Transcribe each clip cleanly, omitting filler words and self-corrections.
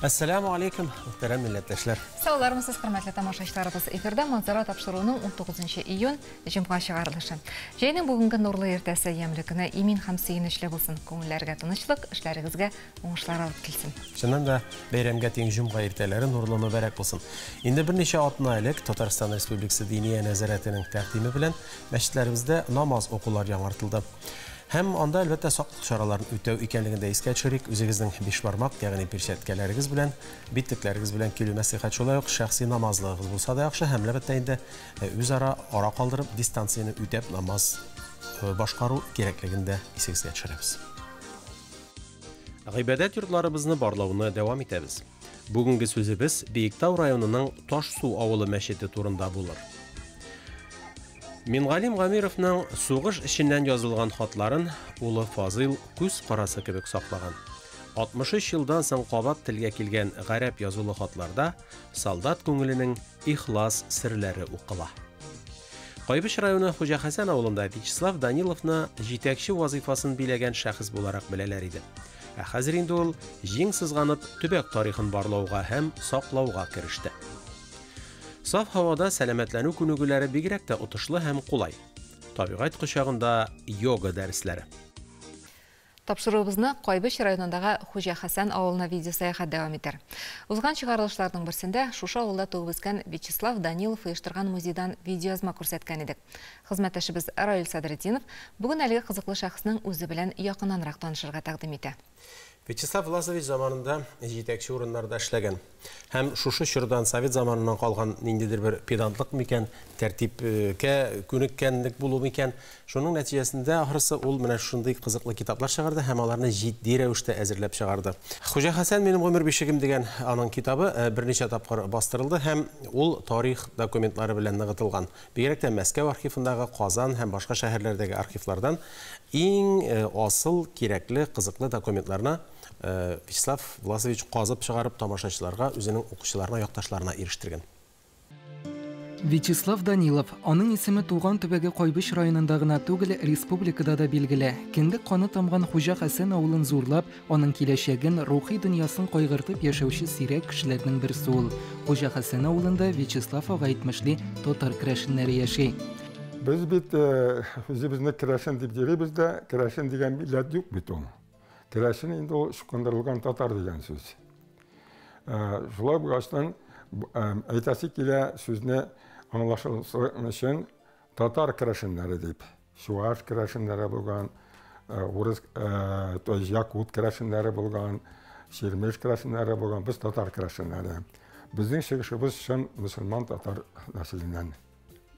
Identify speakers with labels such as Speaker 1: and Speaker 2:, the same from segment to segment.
Speaker 1: Әссәламү алейкум, мөхтәрәм милләттәшләр.
Speaker 2: Саулармысыз, хөрмәтле тамашачыларыбыз. Эфирда Манзара тапшыруының 19 июнь җомга чыгарылышы. Җәйнең бүгенге нурлы иртәсе ямьле көне имин һәм сөенечле булсын. Күңелләргә тынычлык, эшләрегезгә уңышлар алып килсен.
Speaker 1: Чыннан да, бәйрәмгә тиң җомга иртәләре нурлы мөбарәк булсын. Инде берничә атна элек Татарстан Республикасы Диния нәзарәтенең тәкъдиме белән мәчетләребездә намаз укулар яңартылды. Һәм анда, әлбәттә, саклык чараларын үтәү икәнлеген дә искә төшерик. Үзегезнең бишбармак, ягъни пирчәткәләрегез белән, битлекләрегез белән килү мәслихәт. Шулай ук шәхси намазлыгыгыз булса да яхшы һәм, әлбәттә инде, үзара ара калдырып, дистанцияне үтәп намаз башкару кирәклеген дә исегезгә төшерәбез. Гыйбадәт йортларыбызны барлауны дәвам итәбез. Бүгенге сүзебез Биектау районының Ташсу авылы мәчете турында булыр. Мингалим Гамировның сугыш эченнән язылган хатларын улы Фазыйл күз карасы кебек саклаган. 63 елдан соң кабат телгә килгән гарәп язулы хатларда солдат күңеленең ихлас серләре укыла. Кайбыч районы Хуҗа Хәсән авылында Вячеслав Даниловны җитәкче вазыйфасын биләгән шәхес буларак беләләр иде. Ә хәзер инде ул җиң сызганып төбәк тарихын барлауга һәм саклауга кереште. Саф һавада сәламәтләнү күнегүләре бигрәк тә отышлы һәм кулай. Табигать кочагында йога дәресләре.
Speaker 2: Тапшыруыбызны Кайбыч районындагы Хуҗа Хәсән авылына видеосәяхәт дәвам итәр. Узган чыгарылышларның берсендә шушы авылда туып үскән Вячеслав Данилов оештырган музейдан видеоязма күрсәткән идек. Хезмәттәшебез Раил Садретдинов бүген әлеге кызыклы шәхеснең үзе белән якыннанрак танышырга тәкъдим итә.
Speaker 1: Вячеслав Власович заманында җитәкче урыннарда эшләгән. Һәм шушы чордан совет заманыннан калган ниндидер бер педантлык микән, тәртипкә күнеккәнлек булу микән, шуның нәтиҗәсендә ахрысы ул менә шундый кызыклы китаплар чыгарды һәм аларны җитди рәвештә әзерләп чыгарды. Хуҗа Хәсән минем гомер бишегем дигән аның китабы берничә тапкыр бастырылды һәм ул тарих документлары белән ныгытылган. Бигрәк тә Мәскәү архивындагы, Казан һәм башка шәһәрләрдәге архивлардан иң асыл, кирәкле, кызыклы документларны Вячеслав Власович казып чыгарып тамашачыларга, үзенең укучыларына, якташларына ирештергән.
Speaker 3: Вячеслав Данилов. Аның исеме туган төбәге Кайбыч районында гына түгел, республикада да билгеле. Кендек каны тамган Хуҗа Хәсән авылын зурлап, аның киләчәген, рухи дөньясын кайгыртып яшәүче сирәк кешеләрнең берсе ул. Хуҗа Хәсән авылында Вячеслав ага әйтмешли татар керәшеннәре яши.
Speaker 4: Без бит үзебезне керәшен дип йөрибез дә, керәшен дигән милләт юк бит ул. Керәшен инде ул чукындырылган татар дигән сүз. Шулай булгачтан әйтәсе килә сүзне аңлашылсын өчен татар керәшеннәре дип. Чуаш керәшеннәре булган, урыс, то есть якут керәшеннәре булган, чирмеш керәшеннәре булган, без татар керәшеннәре. Безнең чыгышыбыз чын мөселман татар нәселеннән.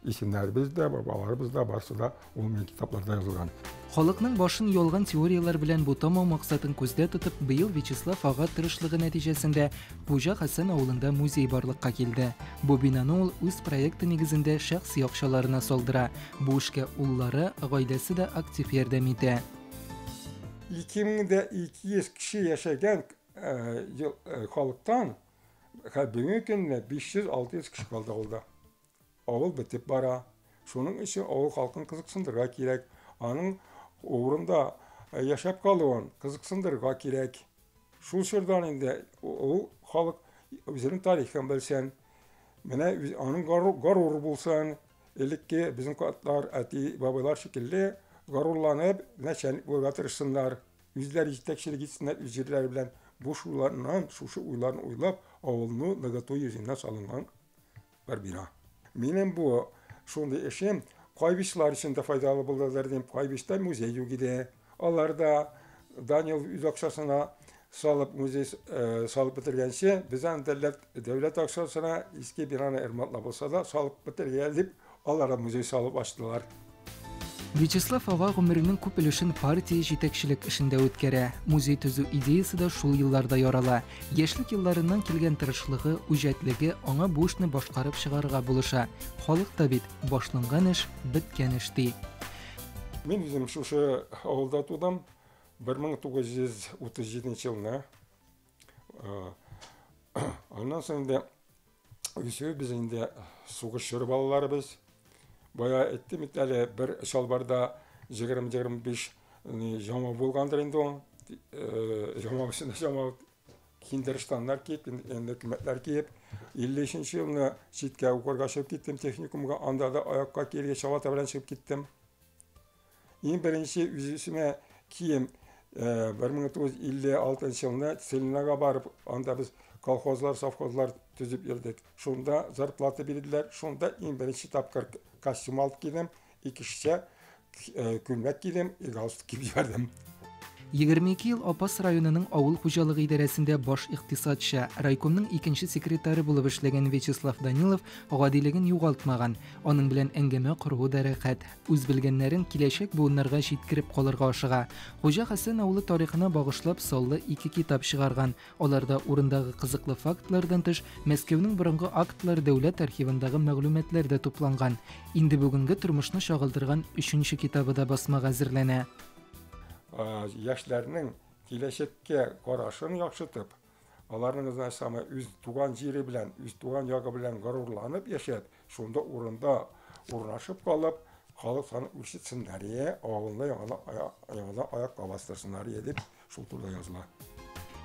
Speaker 4: Исемнәребез дә, бабаларыбыз да, барысы да ул минем китапларда язылган.
Speaker 3: Халыкның башын ялган теорияләр белән бутамау максатын күздә тотып, быел Вячеслав ага тырышлыгы нәтиҗәсендә Хуҗа Хәсән авылында музей барлыкка килде. Бу бинаны ул үз проекты нигезендә шәхси акчаларына салдыра. Бу эшкә уллары, гаиләсе дә актив ярдәм итә.
Speaker 4: 2200 кеше яшәгән халыктан бүгенге көндә 500-600 кеше калды авылда. Авыл бетеп бара. Шуның өчен авыл халкын кызыксындырырга кирәк. Аның урында яшәп калуын кызыксындырырга кирәк. Шул чордан инде ул халык үзенең тарихын белсен, менә аның горур булсын, элекке безнең картлар, әти, бабайлар шикелле горурланып, начальник булырга тырышсыннар, үзләре җитәкчелек итсеннәр үз җирләре белән. Бу шулардан, шушы уйларын уйлап, авылны ныгыту йөзеннән салынган бер бина. Минем бу шундый эшем Кайбычлар өчен дә файдалы булдылар дим. Кайбычта музей юк иде. Алар да Данил үз акчасына салып музей салып бетергәнче, без аны дәүләт акчасына иске бинаны ремонтлап булса да салып бетергән дип, алар да музей салып ачтылар.
Speaker 3: Вячеслав ага гомеренең күп өлешен партия җитәкчелек эшендә үткәрә. Музей төзү идеясы да шул елларда ярала. Яшьлек елларыннан килгән тырышлыгы, үҗәтлеге аңа бу эшне башкарып чыгарырга булыша. Халык та бит башланган эш, беткән эш ди.
Speaker 4: Мин үзем шушы авылда тудым. 1937 елны. Аннан соң инде үсү без инде сугыш чоры балаларыбыз. Бая әйттем бит әле, бер чалбарда 20-25 жамау булгандыр инде ул. Жамау эчендә жамау Киндер штаннар киеп, инде күлмәкләр киеп, 53 нче елны читкә укырга чыгып киттем техникумга, анда да аякка киергә чабата белән чыгып киттем. Иң беренче үз-үземә кием 1956 елны Целинага барып, анда без колхозлар, совхозлар төзеп йөрдек. Шунда зарплата бирделәр. Шунда иң беренче тапкыр костюм алып кидем, икешчә күлмәк кидем, и галстук киеп җибәрдем.
Speaker 3: 22 ел Апас районының авыл хуҗалыгы идарәсендә баш икътисадчы, райкомның икенче секретаре булып эшләгән Вячеслав Данилов гадилеген югалтмаган. Аның белән әңгәмә коруы да рәхәт. Үз белгәннәрен киләчәк буыннарга җиткереп калырга ашыга. Хуҗа Хәсән авылы тарихына багышлап саллы ике китап чыгарган. Аларда урындагы кызыклы фактлардан тыш, Мәскәүнең борынгы актлар дәүләт архивындагы мәгълүматлар да тупланган. Инде бүгенге тормышны чагылдырган өченче китабы да басмага әзерләнә.
Speaker 4: Яшьләрнең киләчәккә карашын яхшыртып, аларның значит самое үз туган җире белән, үз туган ягы белән горурланып яшәп, шунда урында урнашып калып, халык саны үрчетсеннәр, авылны яңадан аякка бастырсыннар дип шул турыда языла.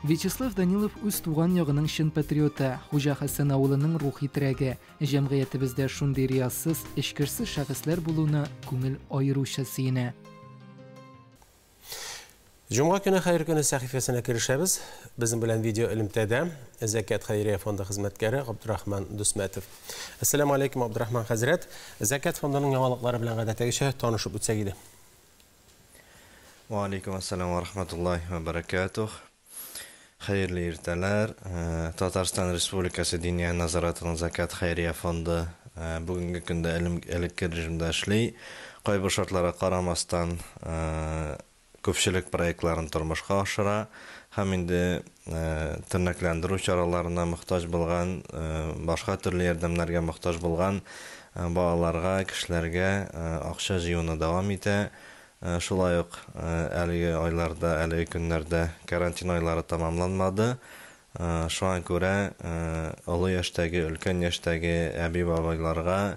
Speaker 3: Вячеслав Данилов үз туган ягының чын патриоты, Хуҗа Хәсән авылының рухи терәге. Җәмгыятебездә шундый риясыз, эчкерсез шәхесләр булуына күңел аеруча сөенә.
Speaker 1: Җомга көне хәер көне сәхифәсенә керешәбез. Безнең белән видео элемтәдә Зәкят хәйрия фонды хезмәткәре Габдрахман Дусмәтов. Әссәламу алейкум, Абдрахман хәзрәт. Зәкят фондының яңалыклары белән гадәттәгечә танышып үтсәк иде.
Speaker 5: Ва алейкум ассалам ва рахматуллахи ва баракатух. Хәерле иртәләр. Татарстан Республикасы Диния назаратының Зәкят хәйрия фонды бүгенге көндә элекке режимда эшли. Кайбер шартларга карамастан, күпчелек проектларын тормышка ашыра һәм инде тернәкләндерү чараларына мохтаҗ булган, башка төрле ярдәмнәргә мохтаҗ булган балаларга, кешеләргә акча җыюны дәвам итә. Шулай ук әлеге айларда, әлеге көннәрдә карантин айлары тәмамланмады. Шуңа күрә олы яшьтәге, өлкән яшьтәге әби-бабайларга,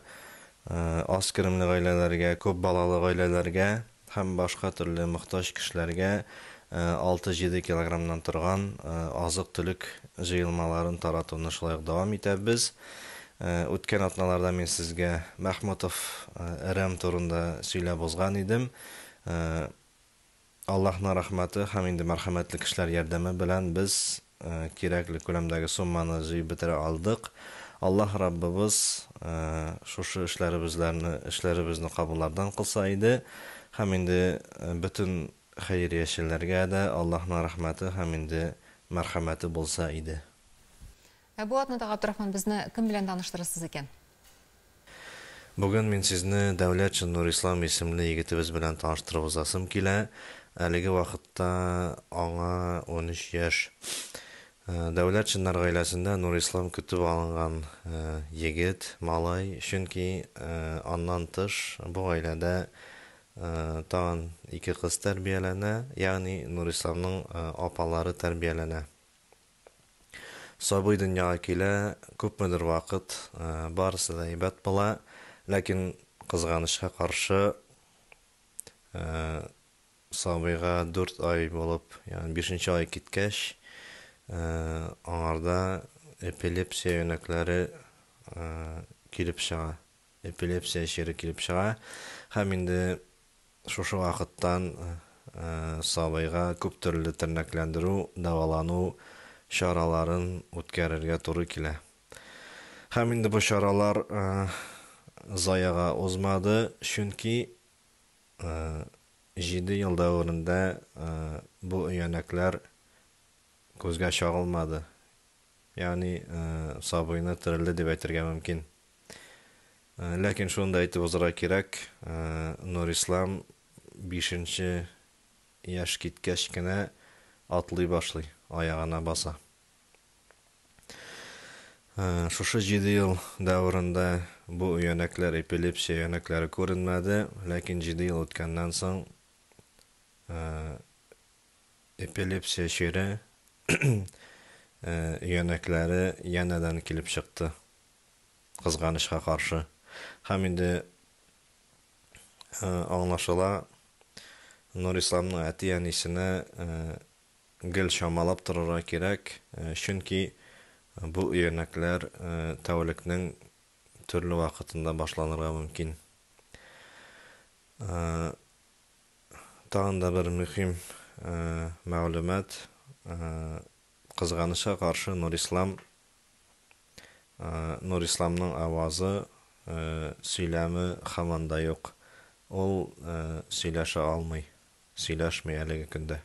Speaker 5: аз керемле гаиләләргә, күп балалы гаиләләргә һәм башка төрле мохтаҗ кешеләргә 6-7 килограммнан торган азык-төлек җыелмаларын таратуны шулай ук дәвам итәбез. Үткән атналарда мин сезгә Мәхмүтов Әрәм турында сөйләп узган идем. Аллаһның рәхмәте һәм инде мәрхәмәтле кешеләр ярдәме белән без кирәкле күләмдәге сумманы җыеп бетерә алдык. Аллаһ Раббыбыз шушы эшләребезне кабуллардан кылса иде һәм инде бөтен хәйриячеләргә дә Аллаһның рәхмәте һәм инде мәрхәмәте булса иде.
Speaker 2: Ә бу атнада, Габдрахман, безне кем белән таныштырырсыз икән?
Speaker 5: Бүген мин сезне Дәүләтшин Нурислам исемле егетебез белән таныштырып узасым килә. Әлеге вакытта аңа 13 яшь. Дәүләтшиннар гаиләсендә Нурислам көтеп алынган егет, малай, чөнки аннан тыш бу гаиләдә тагын ике кыз тәрбияләнә, ягъни Нурисламның апалары тәрбияләнә. Сабый дөньяга килә, күпмедер вакыт барысы да әйбәт була, ләкин кызганычка каршы сабыйга 4 ай булып, ягъни 5 ай киткәч, аңарда эпилепсия өянәкләре килеп чыга. Эпилепсия чире килеп чыга. Һәм инде шушы вакыттан сабыйга күп төрле тернәкләндерү, дәвалану чараларын үткәрергә туры килә. Һәм инде бу чаралар заяга узмады, чөнки 7 ел дәверендә бу өянәкләр күзгә чагылмады. Ягъни сабыйны терелде дип әйтергә мөмкин. Ләкин шуны да әйтеп узарга кирәк, Нурислам 5 яшь киткәч кенә атлый башлый, аягына баса. Шушы 7 ел дәверендә бу өянәкләр, эпилепсия өянәкләре күренмәде, ләкин 7 ел үткәннән соң эпилепсия чире өянәкләре янәдән килеп чыкты, кызганычка каршы. Һәм инде аңлашыла, Нурисламның әти-әнисенә гел чамалап торырга кирәк, чөнки бу өянәкләр тәүлекнең төрле вакытында башланырга мөмкин. Тагын да бер мөһим мәгълүмат, кызганычка каршы, Нурислам Нурисламның авазы, сөйләме һаман да юк. Ул сөйләшә алмый, сөйләшми әлеге көндә.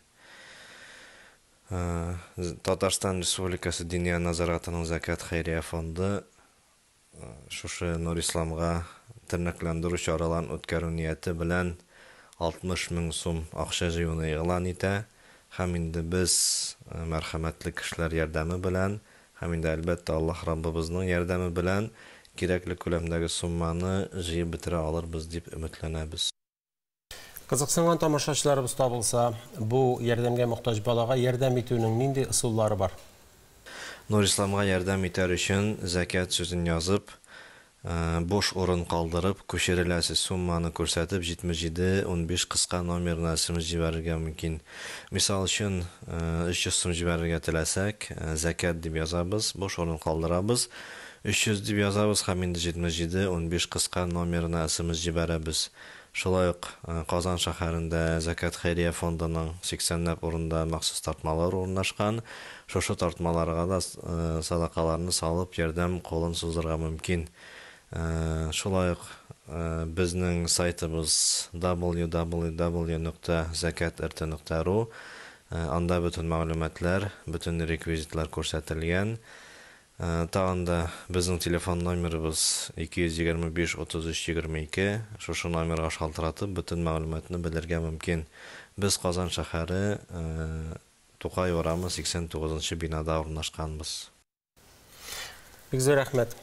Speaker 5: Татарстан Республикасы Диния нәзаратының Зәкят хәйрия фонды шушы Нурисламга тернәкләндерү чараларын үткәрү нияте белән 60 мең сум акча җыюны игълан итә һәм инде без мәрхәмәтле кешеләр ярдәме белән һәм инде, әлбәттә, Аллаһ Раббыбызның ярдәме белән кирәкле күләмдәге сумманы җыеп бетерә алырбыз дип өметләнәбез.
Speaker 1: Кызыксынган тамашачыларыбыз табылса, бу ярдәмгә мохтаҗ балага ярдәм итүнең нинди ысуллары бар?
Speaker 5: Нурисламга ярдәм итәр өчен зәкят сүзен язып, буш урын калдырып, күчереләсе сумманы күрсәтеп, 77 15 кыска номерына смс җибәрергә мөмкин. Мисал өчен, 300 сум җибәрергә теләсәк, зәкят дип язабыз, буш урын калдырабыз, 300 дип язабыз һәм инде 77 15 кыска номерына смс җибәрәбез. Шулай ук Казан шәһәрендә Зәкят хәйрия фондының 80 ләп урында махсус тартмалар урнашкан. Шушы тартмаларга да садакаларны салып, ярдәм кулын сузырга мөмкин. Шулай ук безнең сайтыбыз www.zakatrт.ru, анда бөтен мәгълүматлар, бөтен реквизитлар күрсәтелгән. Тагын да безнең телефон номерыбыз 225 33 22. Шушы номерга шалтыратып, бөтен мәгълүматны белергә мөмкин. Без Казан шәһәре, Тукай урамы 89 бинада урнашканбыз.
Speaker 1: Бик зур рәхмәт.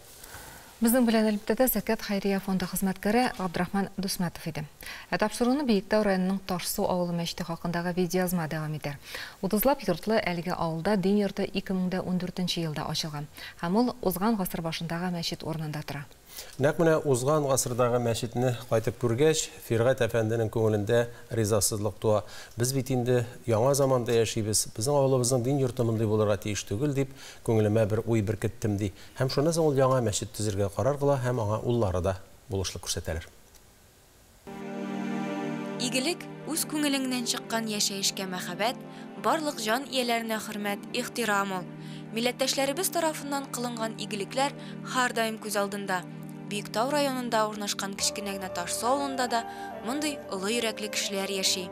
Speaker 2: Безнең белән элемтәдә Зәкят хәйрия фонды хезмәткәре Габдрахман Дусмәтов иде. Ә тапшыруны Биектау районының Ташсу авылы мәчете хакындагы видеоязма дәвам итәр. Утызлап йортлы әлеге авылда дин йорты 2014 елда ачылган. Һәм ул узган гасыр башындагы мәчет урынында тора.
Speaker 1: Нәкъ менә узган гасырдагы мәчетне кайтып күргәч, Фиргать әфәнденең күңелендә ризасызлык туа. Без бит инде яңа заманда яшибез, безнең авылыбызның дин йорты мондый булырга тиеш түгел дип, күңелемә бер уй беркеттем ди. Һәм шуннан соң ул яңа мәчет төзергә карар кыла һәм аңа уллары да булышлык күрсәтәләр.
Speaker 6: Игелек, үз күңелеңнән чыккан яшәешкә мәхәббәт, барлык җан ияләренә хөрмәт, ихтирам ул. Милләттәшләребез тарафыннан кылынган игелекләр һәрдаим күз алдында. Биектау районында урнашкан кечкенә генә Ташсу авылында да мондый олы йөрәкле кешеләр яши.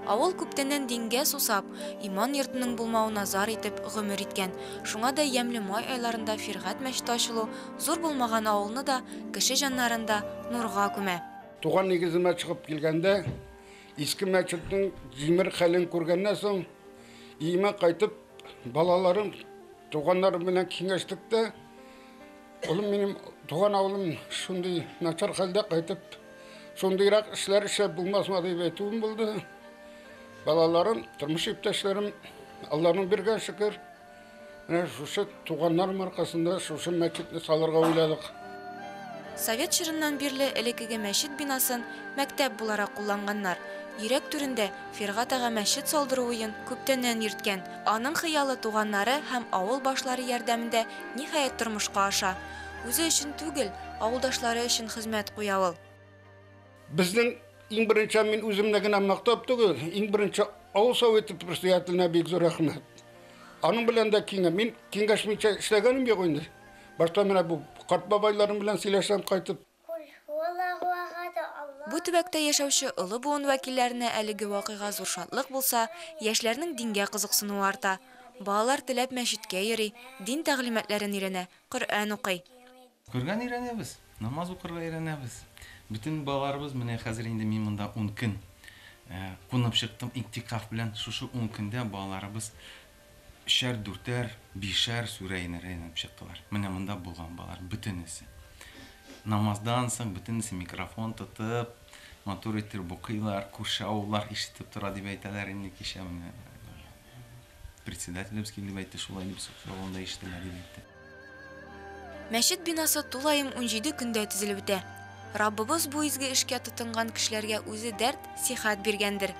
Speaker 6: Авыл күптәннән дингә сусап, иман йортының булмавына зар итеп гомер иткән. Шуңа да ямьле май айларында Фиргать мәчете ачылу зур булмаган авылны да, кеше җаннарын да нурга күмә.
Speaker 7: Туган нигеземә чыгып килгәндә, иске мәчетнең җимер хәлен күргәннән соң, өемә кайтып, балаларым, туганнарым белән киңәштек тә, улым минем туган авылым шундый начар хәлдә кайтып, шундыйрак эшләр эшләп булмасмы дип әйтүем булды. Балаларым, тормыш иптәшләрем, Алланың биргән шөкер, менә шушы туганнарым аркасында шушы мәчетне салырга уйладык.
Speaker 6: Совет чорыннан бирле элеккеге мәчет бинасын мәктәп буларак кулланганнар. Йөрәк түрендә Фиргать ага мәчет салдыру уен күптәннән йөрткән. Аның хыялы туганнары һәм авыл башлары ярдәмендә ниһаять тормышка аша. Үзе өчен түгел, авылдашлары өчен хезмәт куя ул.
Speaker 7: Безнең иң беренче мин үземне генә мактап түгел, иң беренче авыл советы председателенә бик зур рәхмәт. Аның белән дә киңә, мин киңәшмичә эшләгәнем юк инде. Башта менә бу карт бабайларым белән сөйләшәм кайтып.
Speaker 6: Бу төбәктә яшәүче олы буын вәкилләренә әлеге вакыйга зур шатлык булса, яшьләрнең дингә кызыксынуы арта. Балалар теләп мәчеткә йөри, дин тәгълиматларын өйрәнә, Коръән укый.
Speaker 8: Коръән өйрәнәбез, намаз укырга өйрәнәбез. Бөтен балаларыбыз менә хәзер инде мин монда 10 көн кунып чыктым иктикаф белән. Шушы 10 көндә балаларыбыз 3-әр, 4-әр, 5-әр сүрә өйрәнеп чыктылар. Менә монда булган балалар бөтенесе. Намаздан соң бөтенесе микрофон тотып, матур итеп укыйлар, күрше авыллар ишетеп тора дип әйтәләр инде кичә менә председателебез килеп әйтте, шулай дип авылында ишетәләр дип әйтте.
Speaker 6: Мәчет бинасы тулаем 17 көндә төзелеп бетә. Раббыбыз бу изге эшкә тотынган кешеләргә үзе дәрт, сихәт биргәндер.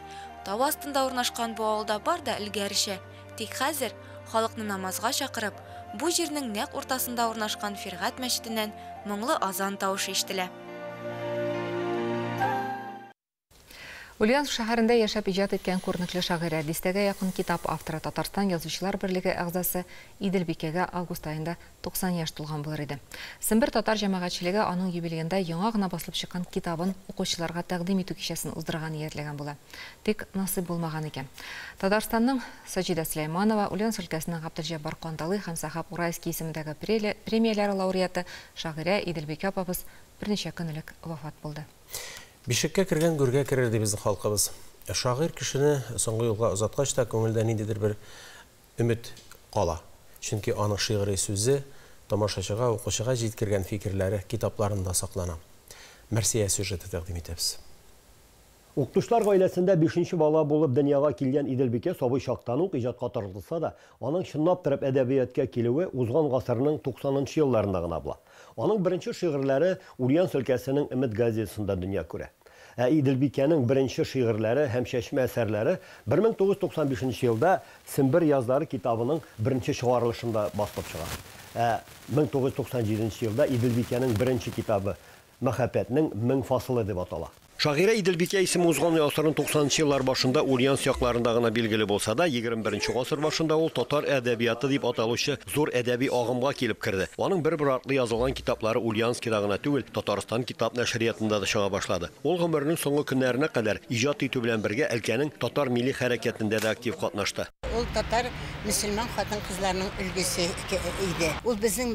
Speaker 6: Тау астында урнашкан бу авылда бар да элгәречә. Тик хәзер, халыкны намазга чакырып, бу җирнең нәкъ уртасында урнашкан Фиргать мәчетеннән моңлы азан тавышы ишетелә.
Speaker 2: Ульяновск шәһәрендә яшәп иҗат иткән күренекле шагыйрә, дистәгә якын китап авторы, Татарстан Язучылар берлеге әгъзасы Иделбикәгә август аенда 90 яшь тулган булыр иде. Сембер татар җәмәгатьчелеге аның юбилеенда яңа гына басылып чыккан китабын укучыларга тәкъдим итү кичәсен уздырырга ниятләгән була. Тик насыйп булмаган икән. Татарстанның Саҗидә Сөләйманова, Ульяновск өлкәсенең Габделҗаббар Кандалый һәм Сәхаб Урайский исемендәге премияләре лауреаты шагыйрә Иделбикә апабыз берничә көн элек вафат булды.
Speaker 1: Бишеккә кергән гүргә керер ди безнең халкыбыз. Шагыйрь кешене соңгы юлга озаткач та күңелдә ниндидер бер өмет кала. Чөнки аның шигъри сүзе тамашачыга, укучыга җиткергән фикерләре китапларында саклана. Мәрсия сюжеты тәкъдим итәбез.
Speaker 9: Укытучылар гаиләсендә 5нче бала булып дөньяга килгән Иделбикә сабый чактан ук иҗатка тартылса да, аның чынлап торып әдәбиятка килүе узган гасырның 90нчы елларында гына була. Аның беренче шигырьләре Ульяновск өлкәсенең Өмет газетасында дөнья күрә. Ә Иделбикәнең беренче шигырьләре һәм чәчмә әсәрләре 1995 елда Сембер язлары китабының беренче чыгарылышында басылып чыга. Ә 1997 елда Иделбикәнең беренче китабы Мәхәббәтнең мең фасылы дип атала. Шагыйрә Иделбикә исеме узган гасырның 90нчы еллар башында Ульяновск якларында гына билгеле булса да, 21нче гасыр башында ул татар әдәбияты дип аталучы зур әдәби агымга килеп керде. Аның бер-бер артлы язылган китаплары Ульяновскида гына түгел, Татарстан китап нәшриятында да чыга башлады. Ул гомеренең соңгы көннәренә кадәр иҗат итү белән бергә өлкәнең татар милли хәрәкәтендә дә актив катнашты.
Speaker 10: Ул татар мөселман хатын-кызларының өлгесе иде. Ул безнең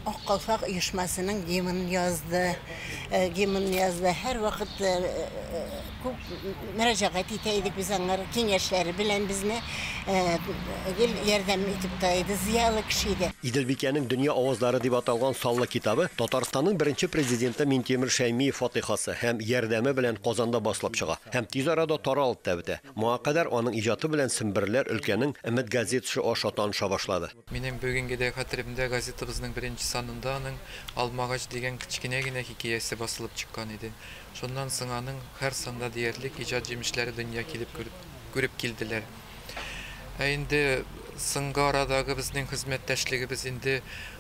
Speaker 10: Ак калфак оешмасының гимнын язды. Гимнын язды. Һәр вакыт күп мөрәҗәгать итә идек без аңар, киңәшләре белән безне гел ярдәм итеп тора иде, зыялы кеше иде.
Speaker 9: Иделбикәнең Дөнья авазлары дип аталган саллы китабы Татарстанның беренче президенты Минтимер Шәймиев фатихасы һәм ярдәме белән Казанда басылып чыга һәм тиз арада таралып та бетә. Моңа кадәр аның иҗаты белән семберләр өлкәнең Өмет газетасы аша таныша башлады.
Speaker 11: Минем бүгенге дә хәтеремдә газетабызның беренче санында аның Алмагач дигән кечкенә генә хикәясе басылып чыккан иде. Шуннан соң аның һәр санда диярлек иҗат җимешләре дөнья килеп күреп килделәр. Ә инде соңгы арадагы безнең хезмәттәшлегебез инде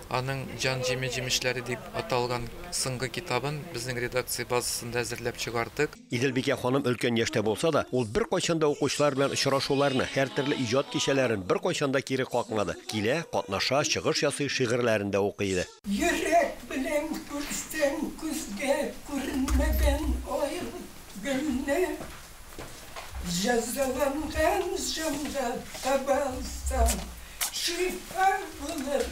Speaker 11: аның Җан җиме җимешләре дип аталган соңгы китабын безнең редакция базасында әзерләп чыгардык.
Speaker 9: Иделбикә ханым өлкән яшьтә булса да, ул беркайчан да укучылар белән очрашуларны, һәртөрле иҗат кичәләрен беркайчан да кире какмады. Килә, катнаша, чыгыш ясый, шигырьләрен дә укый иде.
Speaker 12: Йөрәк белән күрсәң күзгә күренмәгән ай гөлне, җәзаланган җанга таба алсаң, шифа булыр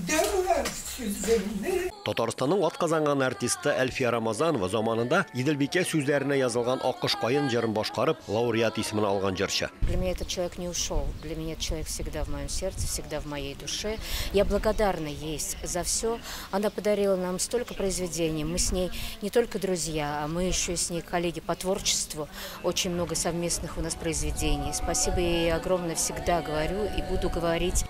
Speaker 12: дәва сүзеңне.
Speaker 9: Татарстанның атказанган артисты Әлфия Рамазанова заманында Иделбикә сүзләренә язылган Аккош каен җырын башкарып, лауреат исемен алган җырчы.
Speaker 13: Для меня этот человек не ушел. Для меня этот человек всегда в моем сердце, всегда в моей душе. Я благодарна ей за все. Она подарила нам столько произведений. Мы с ней не только друзья, а мы еще с ней коллеги по творчеству. Очень много совместных у нас произведений. Спасибо ей огромное, всегда говорю и буду говорить.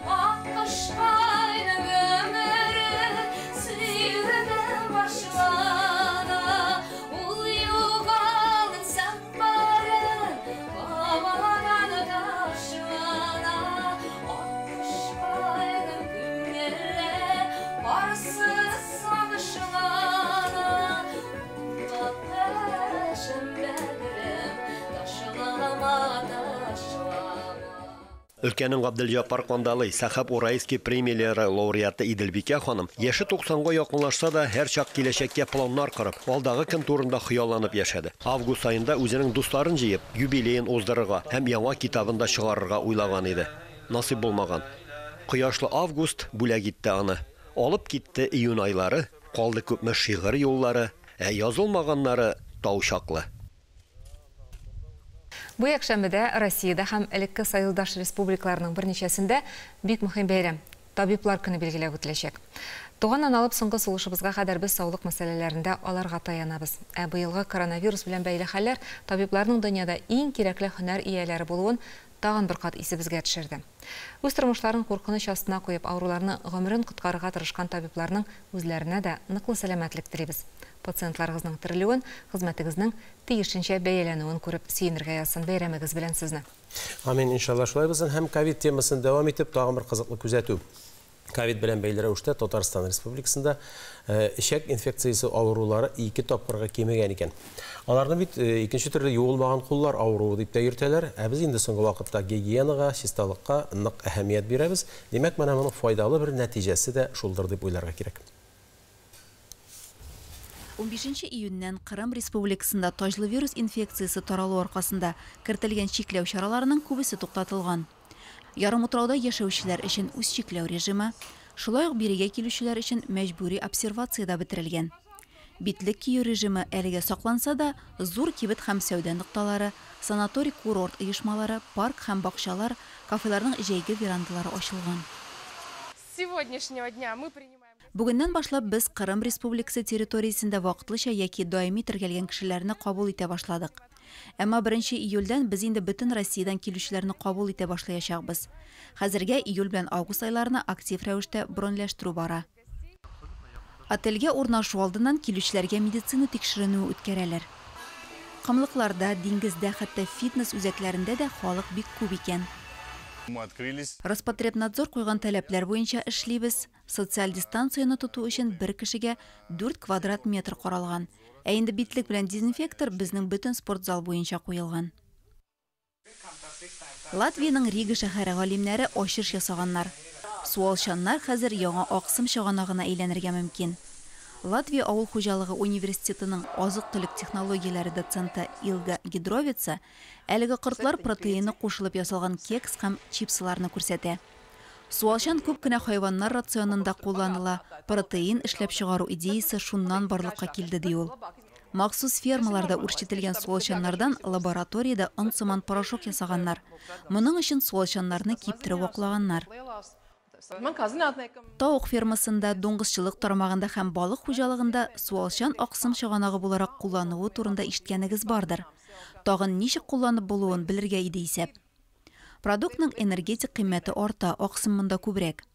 Speaker 9: Өлкәнең Габделҗаппар Кандалый, Сәхаб Урайский премияләре лауреаты Иделбикә ханым яше 90га якынлашса да, һәрчак киләчәккә планнар корып, алдагы көн турында хыялланып яшәде. Август аенда үзенең дусларын җыеп, юбилеен уздырырга һәм яңа китабын да чыгарырга уйлаган иде. Насыйп булмаган. Кояшлы август бүләк итте аны. Алып китте июнь айлары, калды күпме шигырь юллары, ә язылмаганнары тау чаклы.
Speaker 2: Бу якшәмбедә Россиядә һәм элекке союздаш республикаларының берничәсендә бик мөһим бәйрәм Табиблар көне билгеләп үтеләчәк. Туганнан алып соңгы сулышыбызга кадәр без саулык мәсьәләләрендә аларга таянабыз. Ә быелгы коронавирус белән бәйле хәлләр табибларның дөньяда иң кирәкле һөнәр ияләре булуын тагын бер кат исебезгә төшерде. Үз тормышларын куркыныч астына куеп, авыруларны гомерен коткарырга тырышкан табибларның үзләренә дә ныклы сәламәтлек телибез. Пациентларыгызның терелүен, хезмәтегезнең тиешенчә бәяләнүен күреп сөенергә язсын. Бәйрәмегез белән сезне.
Speaker 1: Амин, иншалла шулай булсын. Һәм ковид темасын дәвам итеп, тагын бер кызыклы күзәтү. Ковид белән бәйле рәвештә Татарстан Республикасында эчәк инфекциясе авырулары 2 тапкырга кимегән икән. Аларны бит икенче төрле юылмаган куллар авыруы дип тә йөртәләр. Ә без инде соңгы вакытта гигиенага, чисталыкка нык әһәмият бирәбез. Димәк, менә моның файдалы бер нәтиҗәсе дә шулдыр дип уйларга кирәк.
Speaker 14: 15 июньнән Кырым Республикасында таҗлы вирус инфекциясе таралу аркасында кертелгән чикләү чараларының күбесе туктатылган. Ярымутрауда яшәүчеләр өчен үз чикләү режимы, шулай ук бирегә килүчеләр өчен мәҗбүри обсервация да бетерелгән. Битлек кию режимы әлегә сакланса да, зур кибет һәм сәүдә нокталары, санаторий-курорт оешмалары, парк һәм бакчалар, кафеларның җәйге верандалары ачылган.
Speaker 15: С сегодняшнего дня мы принимаем.
Speaker 14: Бүгеннән башлап без Кырым Республикасы территориясендә вакытлыча яки даими теркәлгән кешеләрне кабул итә башладык. Әмма 1 июльдән без инде бөтен Россиядән килүчеләрне кабул итә башлаячакбыз. Хәзергә июль белән август айларына актив рәвештә броньләштерү бара. Отельгә урнашу алдыннан килүчеләргә медицина тикшеренүе үткәрәләр. Комлыкларда, диңгездә, хәтта фитнес үзәкләрендә дә халык бик күп икән. Роспотребнадзор куйган таләпләр буенча эшлибез. Социаль дистанцияне тоту өчен бер кешегә 4 квадрат метр каралган. Ә инде битлек белән дезинфектор безнең бөтен спортзал буенча куелган. Латвиянең Рига шәһәре галимнәре ачыш ясаганнар. Суалчаннар хәзер яңа аксым чыганагына әйләнергә мөмкин. Латвия авыл хуҗалыгы университетының азык-төлек технологияләре доценты Илга Гидровица әлеге кортлар протеины кушылып ясалган кекс һәм чипсыларны күрсәтә. Суалчан күп кенә хайваннар рационында кулланыла. Протеин эшләп чыгару идеясы шуннан барлыкка килде, ди ул. Махсус фермаларда үрчетелгән суалчаннардан лабораториядә он сыман порошок ясаганнар. Моның өчен суалчаннарны киптереп ваклаганнар. Тавык фермасында, дуңгызчылык тармагында һәм балык хуҗалыгында суалчан аксым чыганагы буларак куллануы турында ишеткәнегез бардыр. Тагын ничек кулланып булуын белергә иде исәп. Продуктның энергетик кыйммәте арта, аксым монда күбрәк.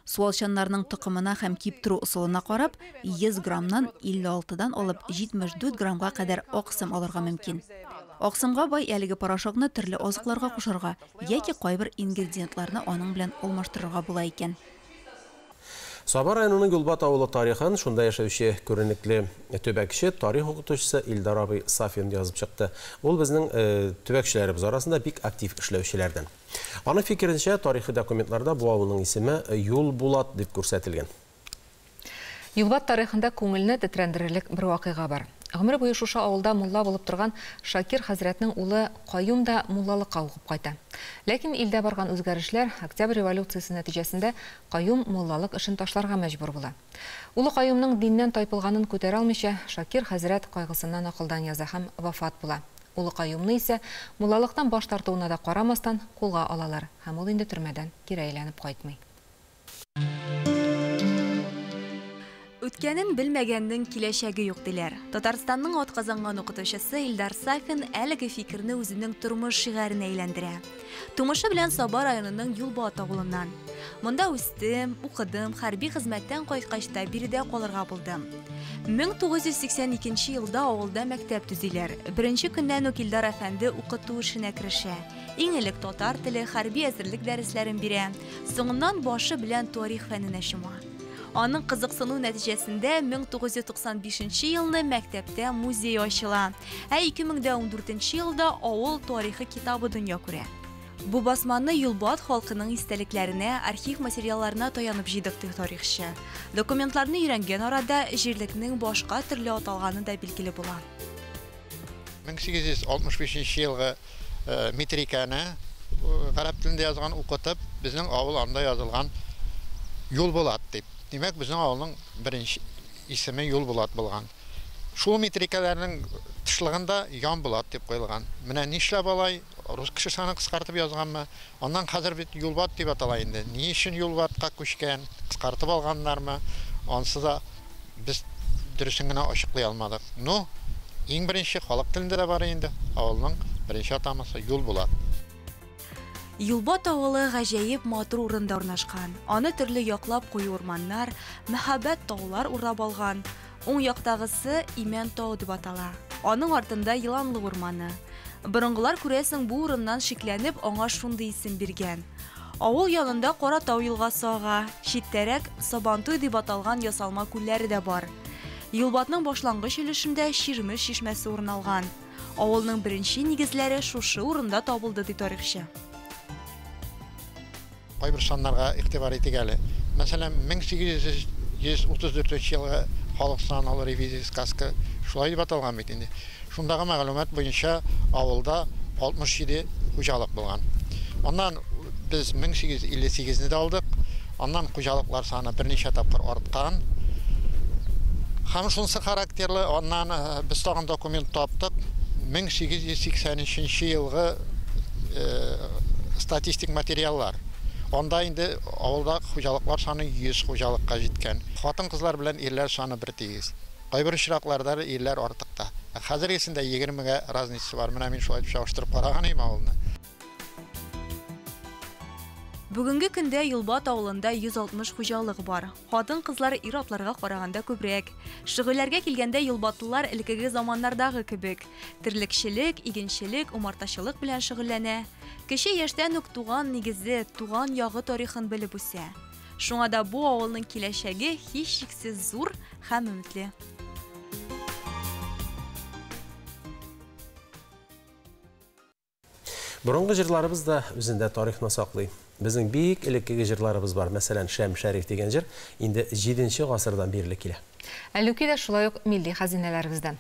Speaker 14: Суалчаннарның токымына һәм киптерү ысулына карап, 100 граммнан 56-дан алып 74 граммга кадәр аксым алырга мөмкин. Аксымга бай әлеге порошокны төрле азыкларга кушарга яки кайбер ингредиентларны аның белән алмаштырырга була икән.
Speaker 1: Саба районының Юлбат авылы тарихын шунда яшәүче күренекле төбәкче, тарих укытучысы Илдар абый Сафин язып чыкты. Ул безнең төбәкчеләребез арасында бик актив эшләүчеләрдән. Аның фикеренчә, тарихи документларда бу авылның исеме Юлбулат дип күрсәтелгән.
Speaker 2: Юлбат тарихында күңелне тетрәндерерлек бер вакыйга бар. Гомер буе шушы авылда мулла булып торган Шакир хәзрәтнең улы Каюм да муллалыкка укып кайта. Ләкин илдә барган үзгәрешләр Октябрь революциясе нәтиҗәсендә Каюм муллалык эшен ташларга мәҗбүр була. Улы Каюмның диннән тайпылганын күтәрә алмыйча, Шакир хәзрәт кайгысыннан акылдан яза һәм вафат була. Улы Каюмны исә муллалыктан баш тартуына да карамастан кулга алалар һәм ул инде төрмәдән кире әйләнеп кайтмый.
Speaker 6: Үткәнен белмәгәннең киләчәге юк диләр. Татарстанның атказанган укытучысы Илдар Сафин әлеге фикерне үзенең тормыш шигаренә әйләндерә. Тумышы белән Саба районының Юлбат авылыннан. Монда үстем, укыдым, хәрби хезмәттән кайткач та биредә калырга булдым. 1982 елда авылда мәктәп төзиләр. Беренче көннән үк Илдар әфәнде укыту эшенә керешә. Иң элек татар теле, хәрби әзерлек дәресләрен бирә. Соңыннан башы белән тарих фәненә чума. Аның кызыксыну нәтиҗәсендә 1995 елны мәктәптә музей ачыла. Ә 2014 елда авыл тарихы китабы дөнья күрә. Бу басманы Юлбат халкының истәлекләренә, архив материалларына таянып җыйдык, ди тарихчы. Документларны өйрәнгән арада җирлекнең башка төрле аталганы да билгеле була.
Speaker 16: 1865 елгы метриканы гарәп телендә язган укытып, безнең авыл анда язылган Юлбулат дип. Димәк, безнең авылның беренче исеме Юлбулат булган. Шул метрикаларның тышлыгында Янбулат дип куелган. Менә нишләп алай рус кешесе аны кыскартып язганмы? Аннан хәзер бит Юлбат дип атала инде. Ни өчен Юлбатка күчкән, кыскартып алганнармы? Ансы да без дөресен генә ачыклый алмадык. Ну, иң беренче халык телендә дә бар инде. Авылның беренче атамасы Юлбулат.
Speaker 6: Юлбат авылы гаҗәеп матур урында урнашкан. Аны төрле яклап куе урманнар, мәһабәт таулар урап алган. Уң яктагысы Имән тау дип атала. Аның артында Еланлы урманы. Борынгылар, күрәсең, бу урыннан шикләнеп, аңа шундый исем биргән. Авыл янында Кара тау елгасы ага, читтәрәк Сабантуй дип аталган ясалма күлләре дә бар. Юлбатның башлангыч өлешендә Чирмеш чишмәсе урын алган. Авылның беренче нигезләре шушы урында табылды, ди тарихчы.
Speaker 16: Кайбер саннарга игътибар итик әле. Мәсәлән, 1834 елгы халык санын ревизия сказка шулай дип аталган бит инде. Шундагы мәгълүмат буенча авылда 67 хуҗалык булган. Аннан без 1858 не дә алдык. Аннан хуҗалыклар саны берничә тапкыр арткан. Һәм шунысы характерлы, аннан без тагын документ таптык. 1883 елгы статистик материаллар. Анда инде авылда хуҗалыклар саны 100 хуҗалыкка җиткән. Хатын-кызлар белән ирләр саны бер тигез. Кайбер очракларда ирләр артык та. Ә хәзергесендә 20-гә разница бар. Менә мин шулай дип чагыштырып караган идем авылны.
Speaker 6: Бүгенге көндә Юлбат авылында 160 хуҗалык бар. Хатын-кызлар ир-атларга караганда күбрәк. Шөгыльләргә килгәндә юлбатлылар элеккеге заманнардагы кебек. Терлекчелек, игенчелек, умартачылык белән шөгыльләнә. Кече яшьтән үк туган нигезе, туган ягы тарихын белеп үсә. Шуңа да бу авылның киләчәге һичшиксез зур һәм өметле.
Speaker 1: Борынгы җырларыбыз да үзендә тарихны саклый. Безнең бик элеккеге җырларыбыз бар. Мәсәлән, Шәм Шәриф дигән җыр инде 7 гасырдан бирле килә.
Speaker 2: Әллүки дә шулай ук милли хәзинәләребездән.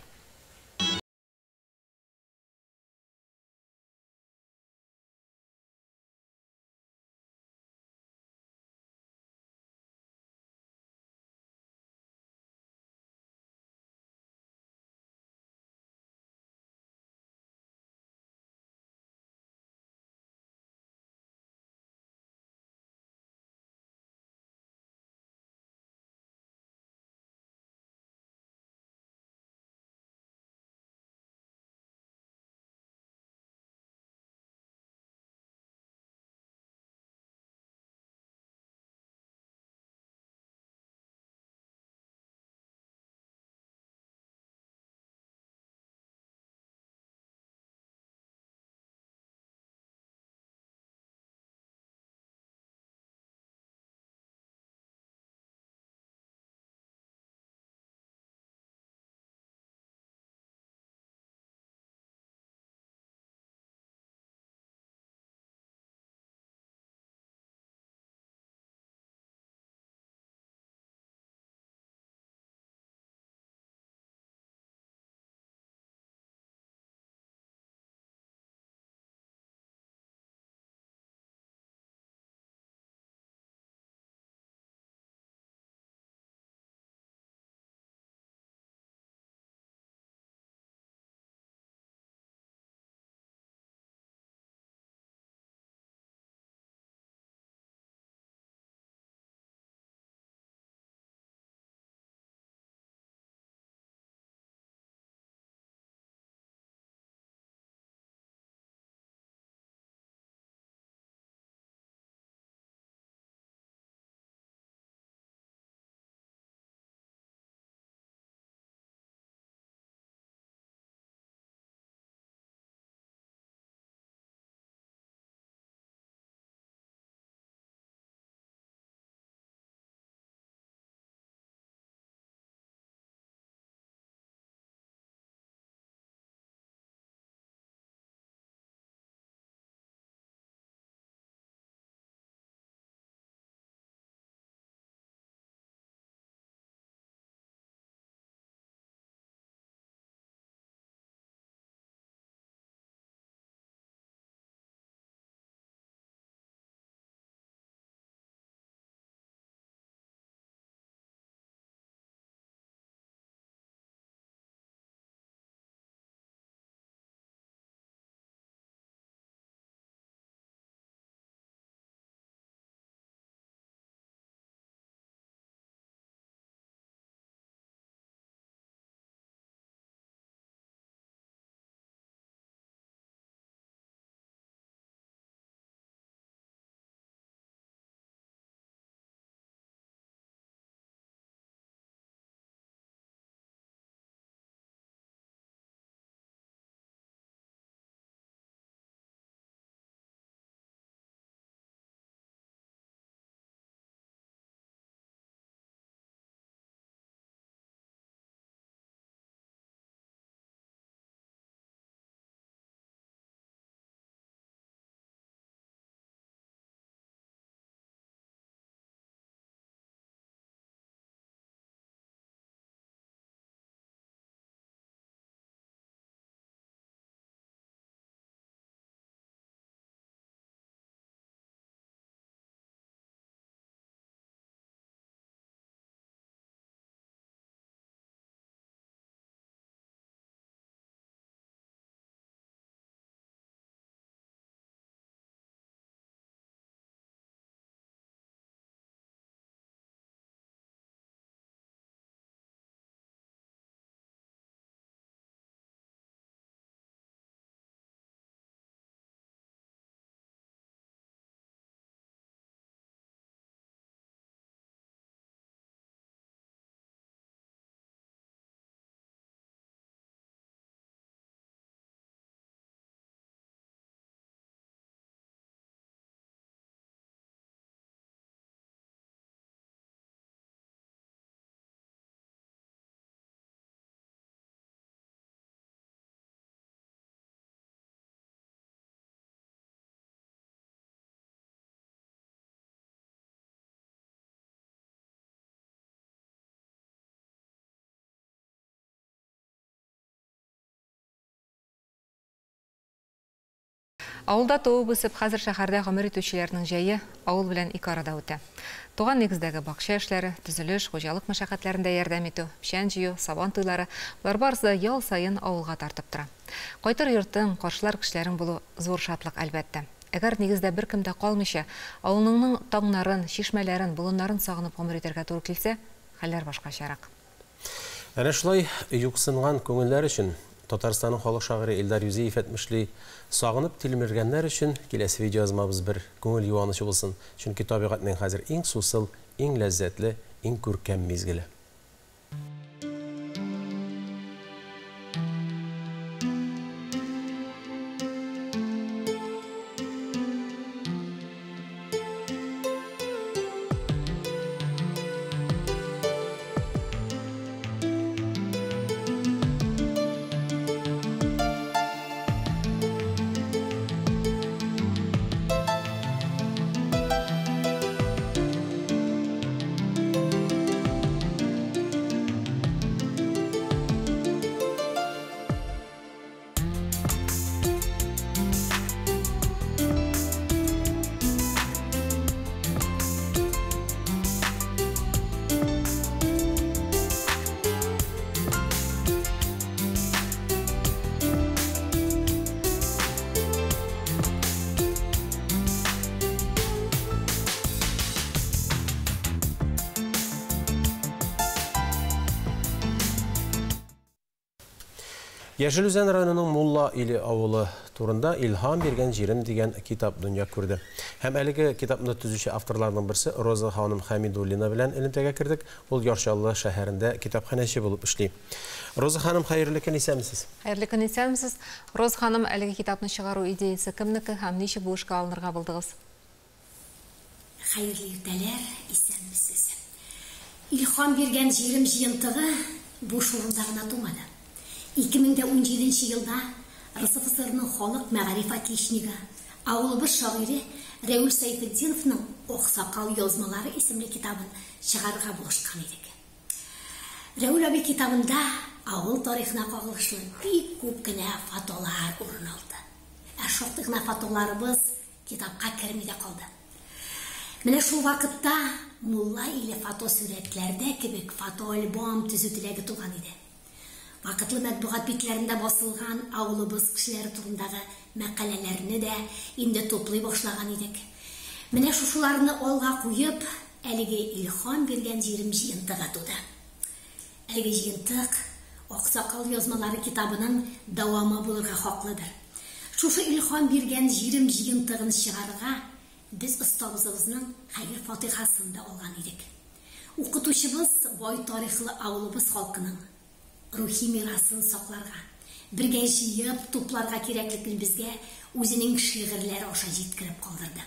Speaker 2: Авылда туып үсеп, хәзер шәһәрдә гомер итүчеләрнең җәе авыл белән ике арада үтә. Туган нигездәге бакча эшләре, төзелеш, хуҗалык мәшәкатьләрендә ярдәм итү, печән җыю, сабан туйлары – болар барысы да ял саен авылга тартып тора. Кайтыр йортың, каршылар кешеләрең булу зур шатлык, әлбәттә. Әгәр нигездә беркем дә калмыйча, авылыңның таңнарын, чишмәләрен, болыннарын сагынып гомер итәргә туры килсә, хәлләр башкачарак.
Speaker 1: Әнә шулай юксынган күңелләр өчен Татарстанның халык шагыйре Илдар Юзеев әйтмешли, сагынып тилмергәннәр өчен киләсе видеоязмабыз бер күңел юанычы булсын. Чөнки табигатьнең хәзер иң сусыл, иң ләззәтле, иң күркәм мизгеле. Яшел Үзән районының Мулла Иле авылы турында Илһам биргән җирем дигән китап дөнья күрде. Һәм әлеге китапны төзүче авторларның берсе Роза ханым Хәмидуллина белән элемтәгә кердек. Ул Яр Чаллы шәһәрендә китапханәче булып эшли. Роза ханым, хәерле көн, исәнмесез.
Speaker 2: Хәерле көн, исәнмесез. Роза ханым, әлеге китапны чыгару идеясе кемнеке һәм ничек бу эшкә алынырга булдыгыз?
Speaker 17: Хәерле иртәләр, исәнмесез. Илһам биргән җирем җыентыгы буш урында гына тумады. 2017 елда РСФСРның халык мәгариф отличнигы, авылыбыз шагыйре Рәүл Сәйфетдиновның Аксакал язмалары исемле китабын чыгарырга булышкан идек. Рәүл абый китабында авыл тарихына кагылышлы бик күп кенә фотолар урын алды. Ә шактый гына фотоларыбыз китапка керми дә калды. Менә шул вакытта Мулла Иле фотосурәтләрдә кебек фотоальбом төзү теләге туган иде. Вакытлы матбугат битләрендә басылган авылыбыз кешеләре турындагы мәкаләләрне дә инде туплый башлаган идек. Менә шушыларны алга куеп, әлеге Илһам биргән җирем җыентыгы туды. Әлеге җыентык Аксакал язмалары китабының дәвамы булырга хаклыдыр. Шушы Илһам биргән җирем җыентыгын чыгарырга без остазыбызның хәер фатихасын да алган идек. Укытучыбыз бай тарихлы авылыбыз халкының рухи мирасын сакларга, бергә җыеп тупларга кирәклеген безгә үзенең шигырьләре аша җиткереп калдырды.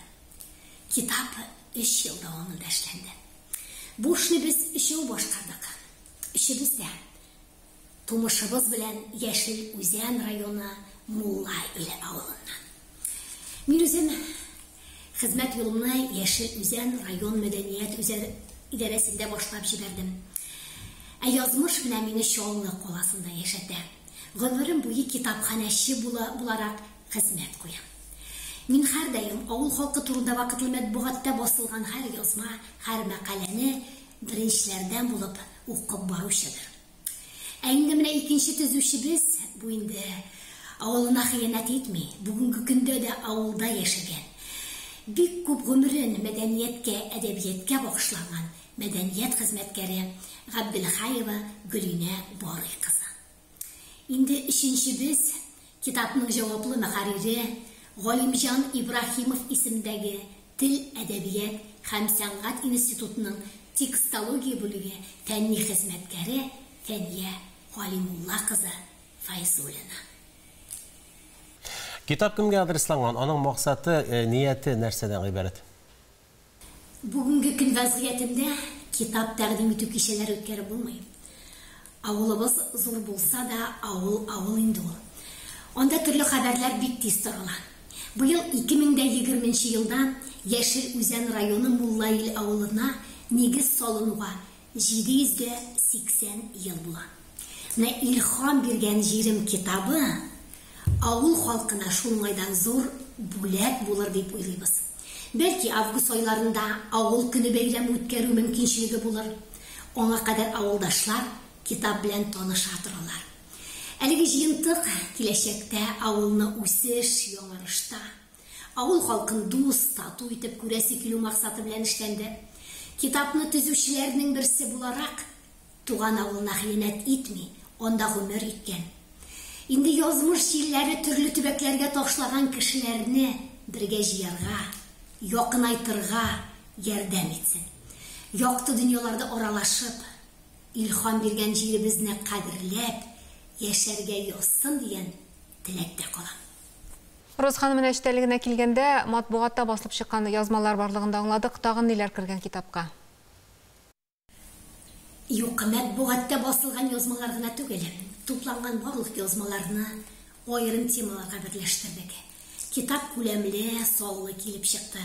Speaker 17: Китап 3 ел дәвамында эшләнде. Бу эшне без өчәү башкардык. Өчебез дә тумышыбыз белән Яшел Үзән районы Мулла Иле авылыннан. Мин үзем хезмәт юлымны Яшел Үзән район мәдәният идарәсендә башлап җибәрдем. Ә язмыш белән мине Чаллы каласында яшәтә. Гомерем буе китапханәче буларак хезмәт куям. Мин һәрдаим авыл халкы турында вакытлы матбугатта басылган һәр язма, һәр мәкаләне беренчеләрдән булып укып баручыдыр. Ә инде менә икенче төзүчебез бу инде авылына хыянәт итми, бүгенге көндә дә авылда яшәгән. Бик күп гомерен мәдәнияткә, әдәбиятка багышлаган мәдәният хезмәткәре Габделхаева Гөлинә Барый кызы. Инде өченчебез китапның җаваплы мөхәррире Галимҗан Ибраһимов исемендәге Тел, әдәбият һәм сәнгать институтының текстология бүлеге фәнни хезмәткәре Фәния Галимулла кызы Файзуллина.
Speaker 1: Китап кемгә адресланган? Аның максаты, нияте нәрсәдән гыйбарәт?
Speaker 17: Бүгенге көн вазгыятендә китап тәкъдим итү кичәләре үткәреп булмый. Авылыбыз зур булса да, авыл авыл инде ул. Анда төрле хәбәрләр бик тиз тарала. Быел 2020 елда Яшел Үзән районы Мулла Иле авылына нигез салынуга 780 ел була. Менә Илһам биргән җирем китабы авыл халкына шул уңайдан зур бүләк булыр дип уйлыйбыз. Бәлки август айларында авыл көне бәйрәме үткәрү мөмкинчелеге булыр. Аңа кадәр авылдашлар китап белән таныша торалар. Әлеге җыентык киләчәктә авылны үсеш, яңарышта, авыл халкын дус, тату итеп күрәсе килү максаты белән эшләнде. Китапны төзүчеләрнең берсе буларак, туган авылына хыянәт итми, анда гомер иткән. Инде язмыш җилләре төрле төбәкләргә ташлаган кешеләрне бергә җыярга, якынайтырга ярдәм итсен. Якты дөньяларда аралашып, илһам биргән җиребезне кадерләп яшәргә язсын дигән теләктә калам.
Speaker 2: Роза ханым, менә эчтәлегенә килгәндә, матбугатта басылып чыккан язмалар барлыгын да аңладык. Тагын ниләр кергән китапка?
Speaker 17: Юк, матбугатта басылган язмалар гына түгел. Тупланган барлык язмаларны аерым темаларга берләштердек. Китап күләмле, саллы килеп чыкты.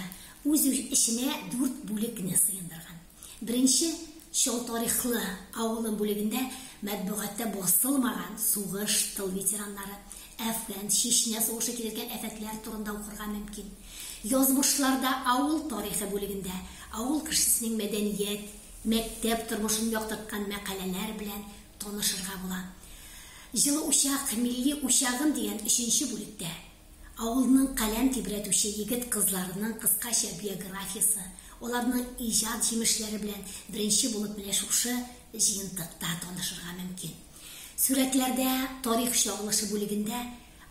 Speaker 17: Үз эченә 4 бүлекне сыендырган. Беренче чал тарихлы авылым бүлегендә матбугатта басылмаган сугыш, тыл ветераннары, Әфган, Чечня сугышы китергән афәтләр турында укырга мөмкин. Язмышларда авыл тарихы бүлегендә авыл кешесенең мәдәният, мәктәп тормышын яктырткан мәкаләләр белән танышырга була. Җылы учак, милли учагым дигән 3нче бүлектә авылның каләм тибрәтүче егет кызларының кыскача биографиясе, аларның иҗат җимешләре белән беренче булып менә шушы җыентыкта танышырга мөмкин. Сүрәтләрдә тарих чагылышы бүлегендә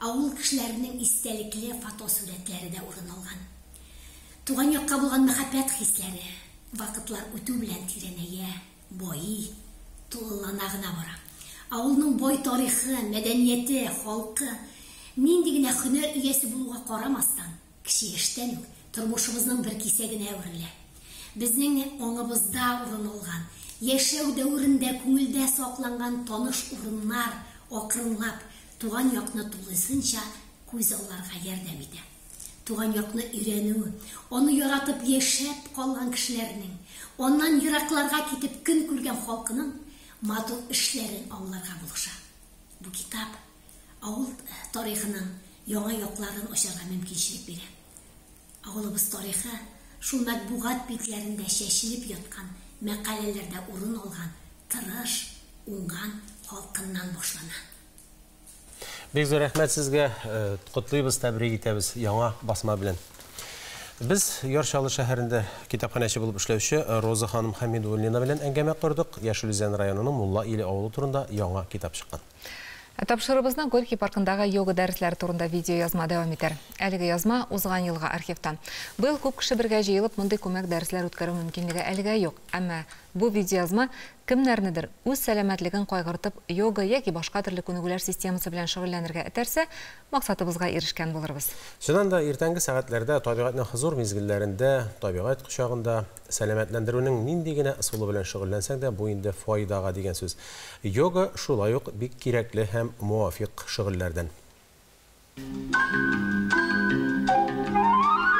Speaker 17: авыл кешеләренең истәлекле фотосурәтләре дә урын алган. Туган якка булган мәхәббәт хисләре вакытлар үтү белән тирәнәя, байый, тулылана гына бара. Авылның бай тарихы, мәдәнияте, халкы нинди генә һөнәр иясе булуга карамастан, кече яшьтән үк тормышыбызның бер кисәгенә әверелә. Безнең аңыбызда урын алган, яшәү дәверендә күңелдә сакланган таныш урыннар акрынлап туган якны тулысынча күз алларга ярдәм итә. Туган якны өйрәнү, аны яратып яшәп калган кешеләрнең, аннан еракларга китеп көн күргән халкының матур эшләрен аңларга булыша. Бу китап авыл тарихының яңа якларын ачарга мөмкинчелек бирә. Авылыбыз тарихы шул матбугат битләрендә чәчелеп яткан мәкаләләрдә урын алган тырыш, уңган халкыннан башлана.
Speaker 1: Бик зур рәхмәт сезгә, котлыйбыз, тәбрик итәбез яңа басма белән. Без Яр Чаллы шәһәрендә китапханәче булып эшләүче Роза ханым Хәмидуллина белән әңгәмә кордык. Яшел Үзән районының Мулла Иле авылы турында яңа китап чыккан.
Speaker 2: Тапшырыбызны Горький паркындагы йога дәресләре турында видео язма дәвам итәр. Әлеге язма узган елгы архивтан. Быел күп кеше бергә җыелып мондый күмәк дәресләр үткәрү мөмкинлеге әлегә юк. Әмма бу видео язма кемнәрнедер үз сәламәтлеген кайгыртып йога яки башка төрле күнегүләр системасы белән шөгыльләнергә этәрсә, максатыбызга ирешкән булырбыз.
Speaker 1: Чыннан да иртәнге сәгатьләрдә табигатьнең хозур мизгелләрендә, табигать кочагында сәламәтләндерүнең нинди генә ысулы белән шөгыльләнсәң дә, бу инде файдага дигән сүз. Йога шулай ук бик кирәкле һәм муафиқ шөгыльләрдән.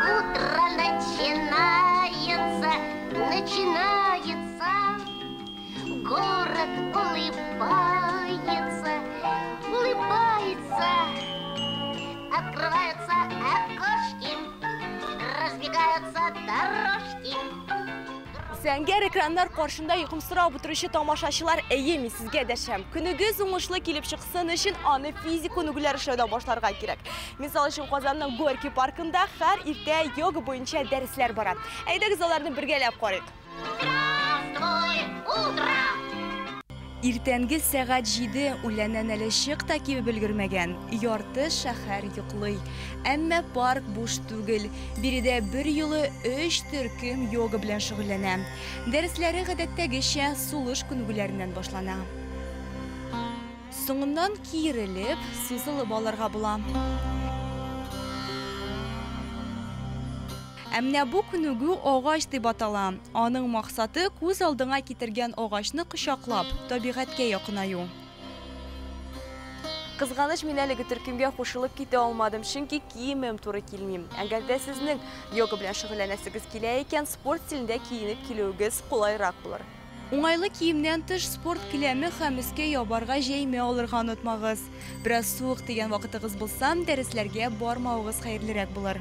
Speaker 18: Утро начинается, начинается, город улыбается, улыбается, открываются окошки, разбегаются дорожки.
Speaker 6: Зәңгәр экраннар каршында йокымсырап утыручы тамашачылар, әйе, мин сезгә дәшәм. Көнегез уңышлы килеп чыксын өчен аны физик күнегүләр эшләүдән башларга кирәк. Мисал өчен, Казанның Горький паркында һәр иртә йога буенча дәресләр бара. Әйдәгез аларны бергәләп карыйк.
Speaker 18: Здравствуй, утро!
Speaker 6: Иртәнге сәгать 7 үләннән әле чык та кибеп өлгермәгән. Ярты шәһәр йоклый. Әмма парк буш түгел. Биредә бер юлы 3 төркем йога белән шөгыльләнә. Дәресләре гадәттәгечә сулыш күнегүләреннән башлана. Соңыннан киерелеп, сузылып алырга була. Ә менә бу күнегү агач дип атала. Аның максаты күз алдыңа китергән агачны кочаклап, табигатькә якынаю. Кызганыч, мин әлеге төркемгә кушылып китә алмадым, чөнки киемем туры килми. Әгәр дә сезнең йога белән шөгыльләнәсегез килә икән, спорт стилендә киенеп килүегез кулайрак булыр. Уңайлы киемнән тыш спорт келәме һәм өскә ябарга җәймә алырга онытмагыз. Бераз суык тигән вакытыгыз булса, дәресләргә бармавыгыз хәерлерәк булыр.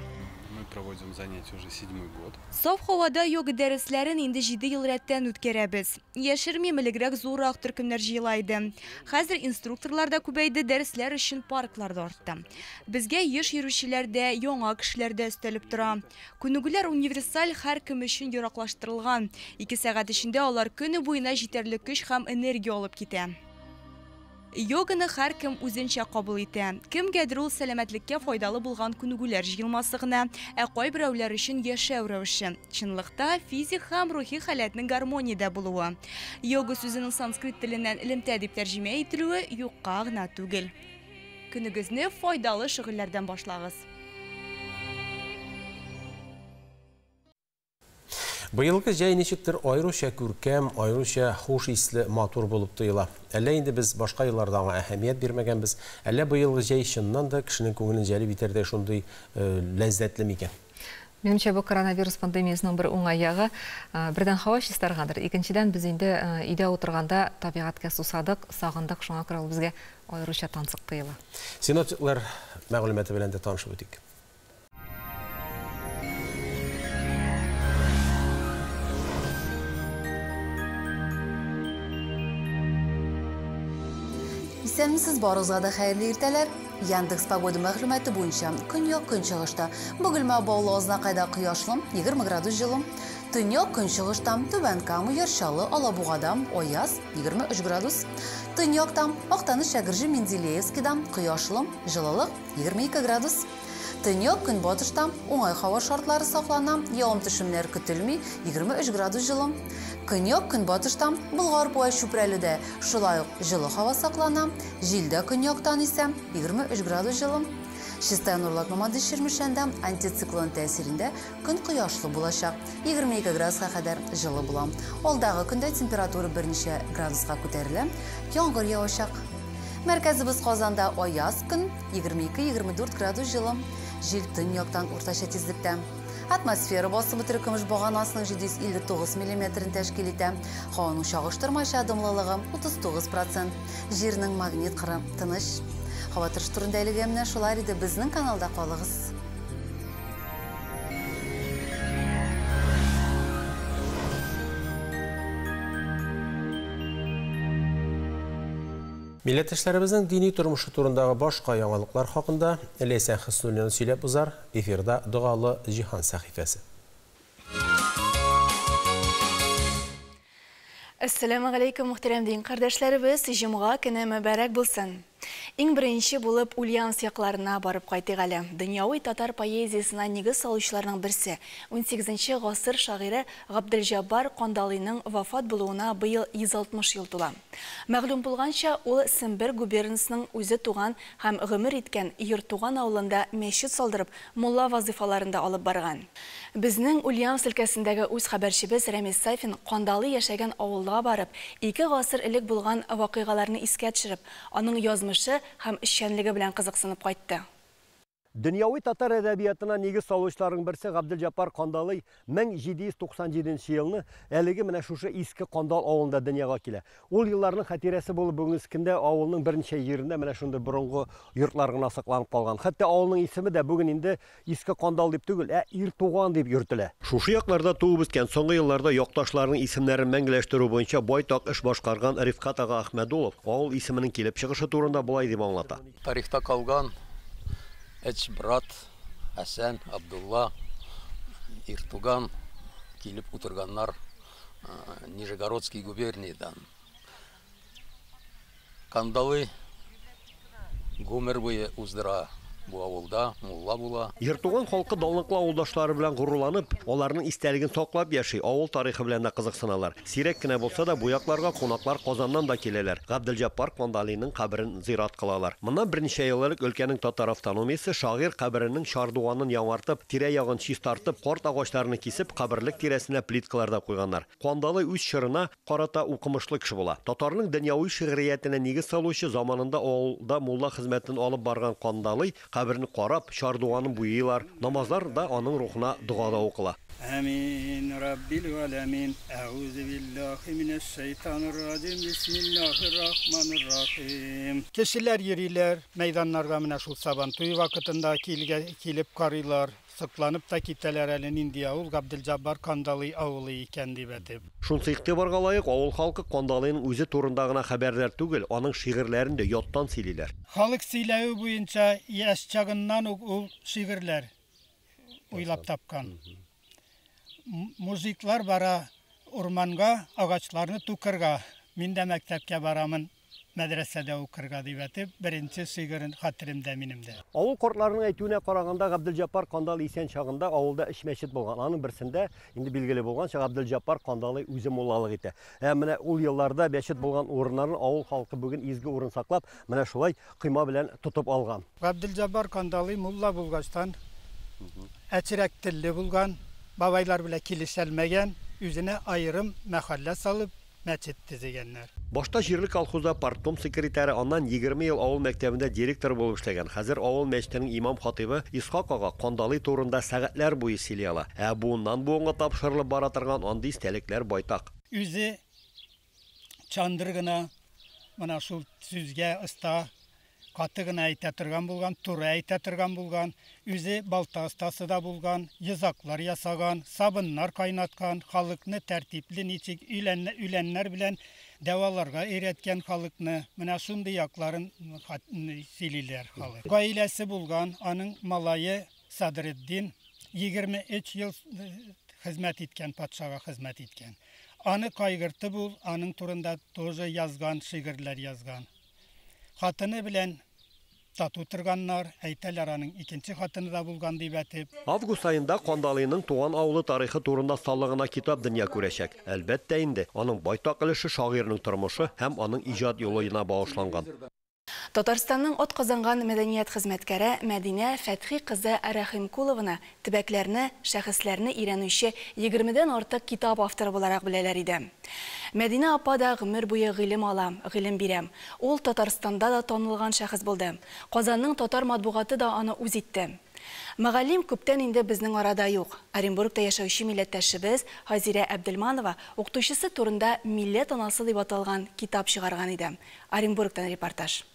Speaker 19: Мы проводим занятия уже 7-й год.
Speaker 6: Саф һавада йога дәресләрен инде 7 ел рәттән үткәрәбез. Яшермим, элегрәк зуррак төркемнәр җыела иде. Хәзер инструкторлар да күбәйде, дәресләр өчен парклар да артты. Безгә еш йөрүчеләр дә, яңа кешеләр дә өстәлеп тора. Күнегүләр универсаль, һәркем өчен яраклаштырылган. 2 сәгать эчендә алар көне буена җитәрлек көч һәм энергия алып китә. Йоганы һәркем үзенчә кабул итә. Кемгәдер ул сәламәтлеккә файдалы булган күнегүләр җыелмасы гына, ә кайберәүләр өчен яшәү рәвеше. Чынлыкта физик һәм рухи халәтнең гармониядә булуы. Йога сүзенең санскрит теленнән элемтә дип тәрҗемә ителүе юкка гына түгел. Көнегезне файдалы шөгыльләрдән башлагыз.
Speaker 1: Быелгы җәй ничектер аеруча күркәм, аеруча хуш исле, матур булып тоела. Әллә инде без башка елларда аңа әһәмият бирмәгәнбез, әллә быелгы җәй чыннан да кешенең күңелен җәлеп итәрдәй шундый ләззәтле микән?
Speaker 2: Минемчә, бу коронавирус пандемиясенең бер уңай ягы, бердән һава чистаргандыр, икенчедән без инде өйдә утырганда табигатькә сусадык, сагындык, шуңа күрә ул безгә аеруча тансык тоела.
Speaker 1: Синоптиклар мәгълүматы белән дә танышып үтик.
Speaker 20: Исәнмесез, барыгызга да хәерле иртәләр. Яндекс погода мәгълүматы буенча көньяк көнчыгышта Бөгелмә, Баулы, Азнакайда кояшлы, 20 градус җылы. Төньяк көнчыгышта Түбән Кама, Яр Чаллы, Алабугада аяз, 23 градус. Төньякта Актаныш, Әгерҗе, Менделеевскида кояшлы, җылылык 22 градус. Төньяк көнбатышта уңай һава шартлары саклана, явым-төшемнәр көтелми, 23 градус җылы. Көньяк көнбатышта Болгар, Буа, Чүпрәледә шулай ук җылы һава саклана, җилдә көньяктан исә 23 градус җылы. Чистай, Нурлат, Мамадыш, Чирмешәндә антициклон тәэсирендә көн кояшлы булачак, 22 градуска кадәр җылы була. Алдагы көндә температура берничә градуска күтәрелә, яңгыр явачак. Мәркәзебез Казанда аяз көн, 22-24 градус җылы. Җил төньяктан уртача тизлектә. Атмосфера басымы теркемеш баганасының 759 миллиметрын тәшкил итә. Һаваның чагыштырмача дымлылыгы 39%. Җирнең магнит кыры тыныч. Һава торышы турында әлегә менә шулар иде. Безнең каналда калыгыз.
Speaker 1: Милләттәшләребезнең дини тормышы турындагы башка яңалыклар хакында Ләйсән Хөснуллина сөйләп узар. Эфирда Догалы җиһан сәхифәсе.
Speaker 21: Әссәламү галәйкүм, мөхтәрәм дин кардәшләребез, җомга көне мөбарәк булсын. Иң беренче булып Ульяновск якларына барып кайтыйк әле. Дөньяви татар поэзиясенә нигез салучыларның берсе, 18 гасыр шагыйре Габделҗаббар Кандалыйның вафат булуына быел 160 ел тула. Мәгълүм булганча, ул Сембер губернасының үзе туган һәм гомер иткән Йортуган авылында мәчет салдырып, мулла вазифаларында алып барган. Безнең Ульяновск өлкәсендәге үз хәбәрчебез Рәмис Сафин Кандалый яшәгән авылга барып, 2 гасыр элек булган вакыйгаларны искә төшереп, аның язмышы һәм эшчәнлеге белән кызыксынып кайтты.
Speaker 9: Дөньяви татар әдәбиятына нигез салучыларның берсе Габделҗаббар Кандалый 1797 елны әлеге менә шушы Иске Кандал авылында дөньяга килә. Ул елларның хатирәсе булып бүгенге көндә авылның берничә җирендә менә шундый борынгы йортлар гына сакланып калган. Хәтта авылның исеме дә бүген инде Иске Кандал дип түгел, ә Иртуган дип йөртелә. Шушы якларда туып үскән, соңгы елларда якташларының исемнәрен мәңгеләштерү буенча байтак эш башкарган Рифкат ага Әхмәдулов авыл исеменең килеп чыгышы турында болай дип аңлата.
Speaker 22: Тарихта калган Өч брат, Хәсән, Абдулла, Иртуган килеп утырганнар Нижегородский губерниядан. Кандалы гомер буе уздыра бу авылда, мулла була.
Speaker 9: Иртуган халкы данлыклы авылдашлары белән горурланып, аларның истәлеген саклап яши, авыл тарихы белән дә кызыксыналар. Сирәк кенә булса да бу якларга кунаклар Казаннан да киләләр. Габделҗаббар Кандалыйның каберен зират кылалар. Моннан берничә ел элек өлкәнең татар автономиясе шагыйрь каберенең чардуганын яңартып, тирә-ягын чистартып, карт агачларны кисеп, каберлек тирәсенә плиткалар да куйганнар. Кандалый үз чорына карата укымышлы кеше була. Татарның дөньяви шигъриятенә нигез салучы заманында авылда мулла хезмәтен алып барган Кандалый Каберне карап, чардуганын буйыйлар, намазларда аның рухына дога да укыла.
Speaker 3: Амин, Раббил галәмин, әгъузу биллахи минәш шәйтанир раҗим, бисмиллахир рахманир рахим. Кешеләр йөриләр мәйданнарга менә шул Сабантуй вакытында килеп карыйлар, сокланып та китәләр әле нинди авыл Габделҗаббар Кандалый авылы икән дип әтеп.
Speaker 9: Шунысы игътибарга лаек, авыл халкы Кандалыйның үзе турында гына хәбәрдар түгел, аның шигырьләрен дә яттан сөйлиләр.
Speaker 3: Халык сөйләве буенча яшь чагыннан ук ул шигырьләр уйлап тапкан. Мужиклар бара урманга агачларны тукырга, мин дә мәктәпкә барамын мәдрәсәдә укырга дип әйтеп, беренче шигырен хәтеремдә минем дә.
Speaker 9: Авыл картларының әйтүенә караганда, Габделҗаббар Кандалый исән чагында авылда өч мәчет булган. Аның берсендә, инде билгеле булганча, Габделҗаббар Кандалый үзе муллалык итә. Ә менә ул елларда мәчет булган урыннарны авыл халкы бүген изге урын саклап, менә шулай койма белән тотып алган.
Speaker 3: Габделҗаббар Кандалый мулла булгачтан, әчерәк телле булган, бабайлар белән килешәлмәгән, үзенә аерым мәхәллә салып, мәчет төзегәннәр.
Speaker 9: Башта җирле колхозда партком секретаре, аннан 20 ел авыл мәктәбендә директор булып эшләгән. Хәзер авыл мәчетенең имам-хатыйбы Исхак ага Кандалый турында сәгатьләр буе сөйли ала. Ә буыннан-буынга тапшырылып бара торган андый истәлекләр байтак.
Speaker 3: Үзе чандыр гына, менә шул сүзгә оста, каты гына әйтә торган булган, туры әйтә торган булган, үзе балта остасы да булган, йозаклар ясаган, сабыннар кайнаткан, халыкны тәртипле ничек үләннәр белән дәваларга өйрәткән халыкны. Менә шундый якларын сөйлиләр халык. Гаиләсе булган, аның малае Садретдин 23 ел хезмәт иткән, патшага хезмәт иткән. Аны кайгыртып ул, аның турында тоже язган, шигырьләр язган. Хатыны белән тату торганнар, әйтәләр аның икенче хатыны да булган дип әйтеп.
Speaker 9: Август аенда Кандалыйның туган авылы тарихы турында саллы гына китап дөнья күрәчәк. Әлбәттә инде, аның байтак өлеше шагыйрьнең тормышы һәм аның иҗат юлына багышланган.
Speaker 21: Татарстанның атказанган мәдәният хезмәткәре Мәдинә Фәтхи кызы Рәхимкулованы төбәкләрне, шәхесләрне өйрәнүче егермедән артык китап авторы буларак беләләр иде. Мәдинә апа да гомер буе гыйлем ала, гыйлем бирә. Ул Татарстанда да танылган шәхес булды. Казанның татар матбугаты да аны үз итте. Мөгаллим күптән инде безнең арада юк. Оренбургта яшәүче милләттәшебез Һазирә Әбделманова укытучысы турында Милләт анасы дип аталган китап чыгарган иде. Оренбургтан репортаж.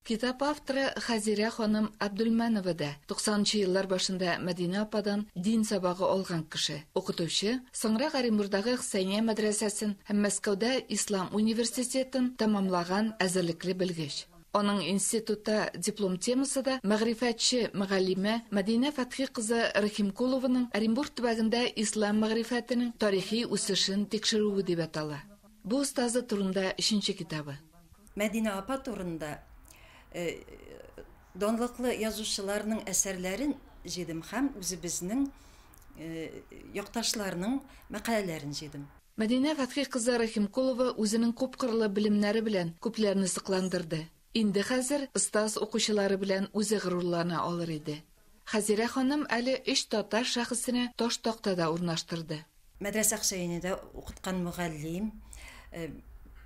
Speaker 4: Китап авторы Хәзирә ханым Абдулманова да 90 нчы еллар башында Мәдинә ападан дин сабагы алган кеше. Укытучы, соңрак Оренбурдагы Хсәйния мәдрәсәсен һәм Мәскәүдә Ислам университетын тәмамлаган әзерлекле белгеч. Аның институтта диплом темасы да мәгърифәтче, мөгаллимә Мәдинә Фәтхи кызы Рәхимкулованың Оренбург төбәгендә ислам мәгърифәтенең тарихи үсешен тикшерүе дип атала. Бу остазы турында өченче китабы.
Speaker 23: Мәдинә апа турында данлыклы язучыларның әсәрләрен җыйдым һәм үзебезнең якташларның мәкаләләрен җыйдым.
Speaker 4: Мәдинә Фәтхи кызы Рәхимкулова үзенең күпкырлы белемнәре белән күпләрне сокландырды. Инде хәзер остаз укучылары белән үзе горурлана алыр иде. Хәзирә ханым әле өч татар шәхесенә таш такта да урнаштырды.
Speaker 23: Мәдрәсә Хөсәенидә укыткан мөгаллим,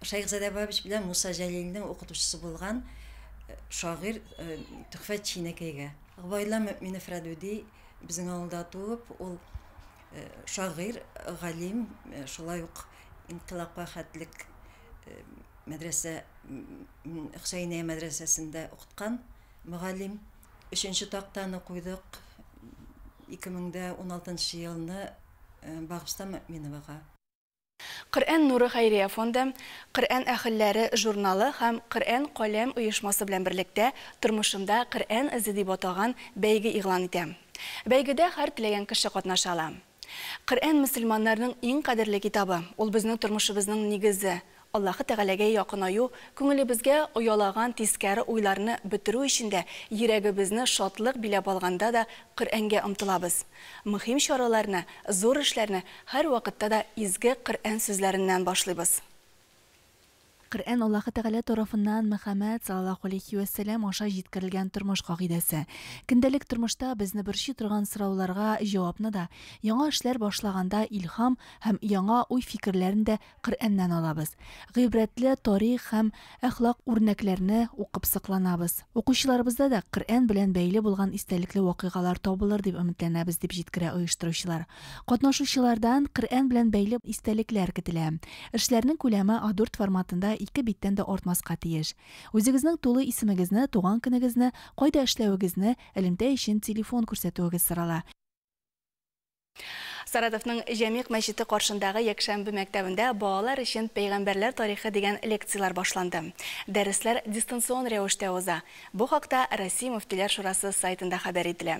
Speaker 23: Шәехзадә Бабич белән Муса Җәлилнең укытучысы булган шагыйрь Төхфәт Чинәкәйгә. Гобәйдулла Мөэминов Рәдүди безнең авылда туып, ул шагыйрь, галим, шулай ук инкыйлабка хәтлек мәдрәсә Хөсәения мәдрәсәсендә укыткан мөгаллим. Өченче тактаны куйдык 2016 елны Багъстан Мөэминовага.
Speaker 21: Коръән нуры хәйрия фонды, Коръән әһелләре журналы һәм Коръән каләм оешмасы белән берлектә Тормышымда Коръән эзе дип аталган бәйге игълан итә. Бәйгедә һәр теләгән кеше катнаша ала. Коръән мөселманнарның иң кадерле китабы. Ул безнең тормышыбызның нигезе. Аллаһы Тәгаләгә якынаю, күңелебезгә оялаган тискәре уйларны бетерү өчен дә, йөрәгебезне шатлык биләп алганда да Коръәнгә омтылабыз. Мөһим чараларны, зур эшләрне һәрвакытта да изге Коръән сүзләреннән башлыйбыз. Коръән Аллаһы Тәгалә тарафыннан Мөхәммәд саллаллаһу алейхи вә сәлләм аша җиткерелгән тормыш кагыйдәсе. Көндәлек тормышта безне борчый торган сорауларга җавапны да, яңа эшләр башлаганда илһам һәм яңа уй-фикерләрне дә Коръәннән алабыз. Гыйбрәтле тарих һәм әхлак үрнәкләрне укып сокланабыз. Укучыларыбызда да Коръән белән бәйле булган истәлекле вакыйгалар табылыр дип өметләнәбез, дип җиткерә оештыручылар. Катнашучылардан Коръән белән бәйле истәлекләр көтелә. Эшләрнең күләме А4 форматында ике биттән дә артмаска тиеш. Үзегезнең тулы исемегезне, туган көнегезне, кайда эшләвегезне, элемтә өчен телефон күрсәтүегез сорала. Саратовның Җәмигъ мәчете каршындагы якшәмбе мәктәбендә балалар өчен Пәйгамбәрләр тарихы дигән лекцияләр башланды. Дәресләр дистанцион рәвештә уза. Бу хакта Россия Мөфтиләр шурасы сайтында хәбәр ителә.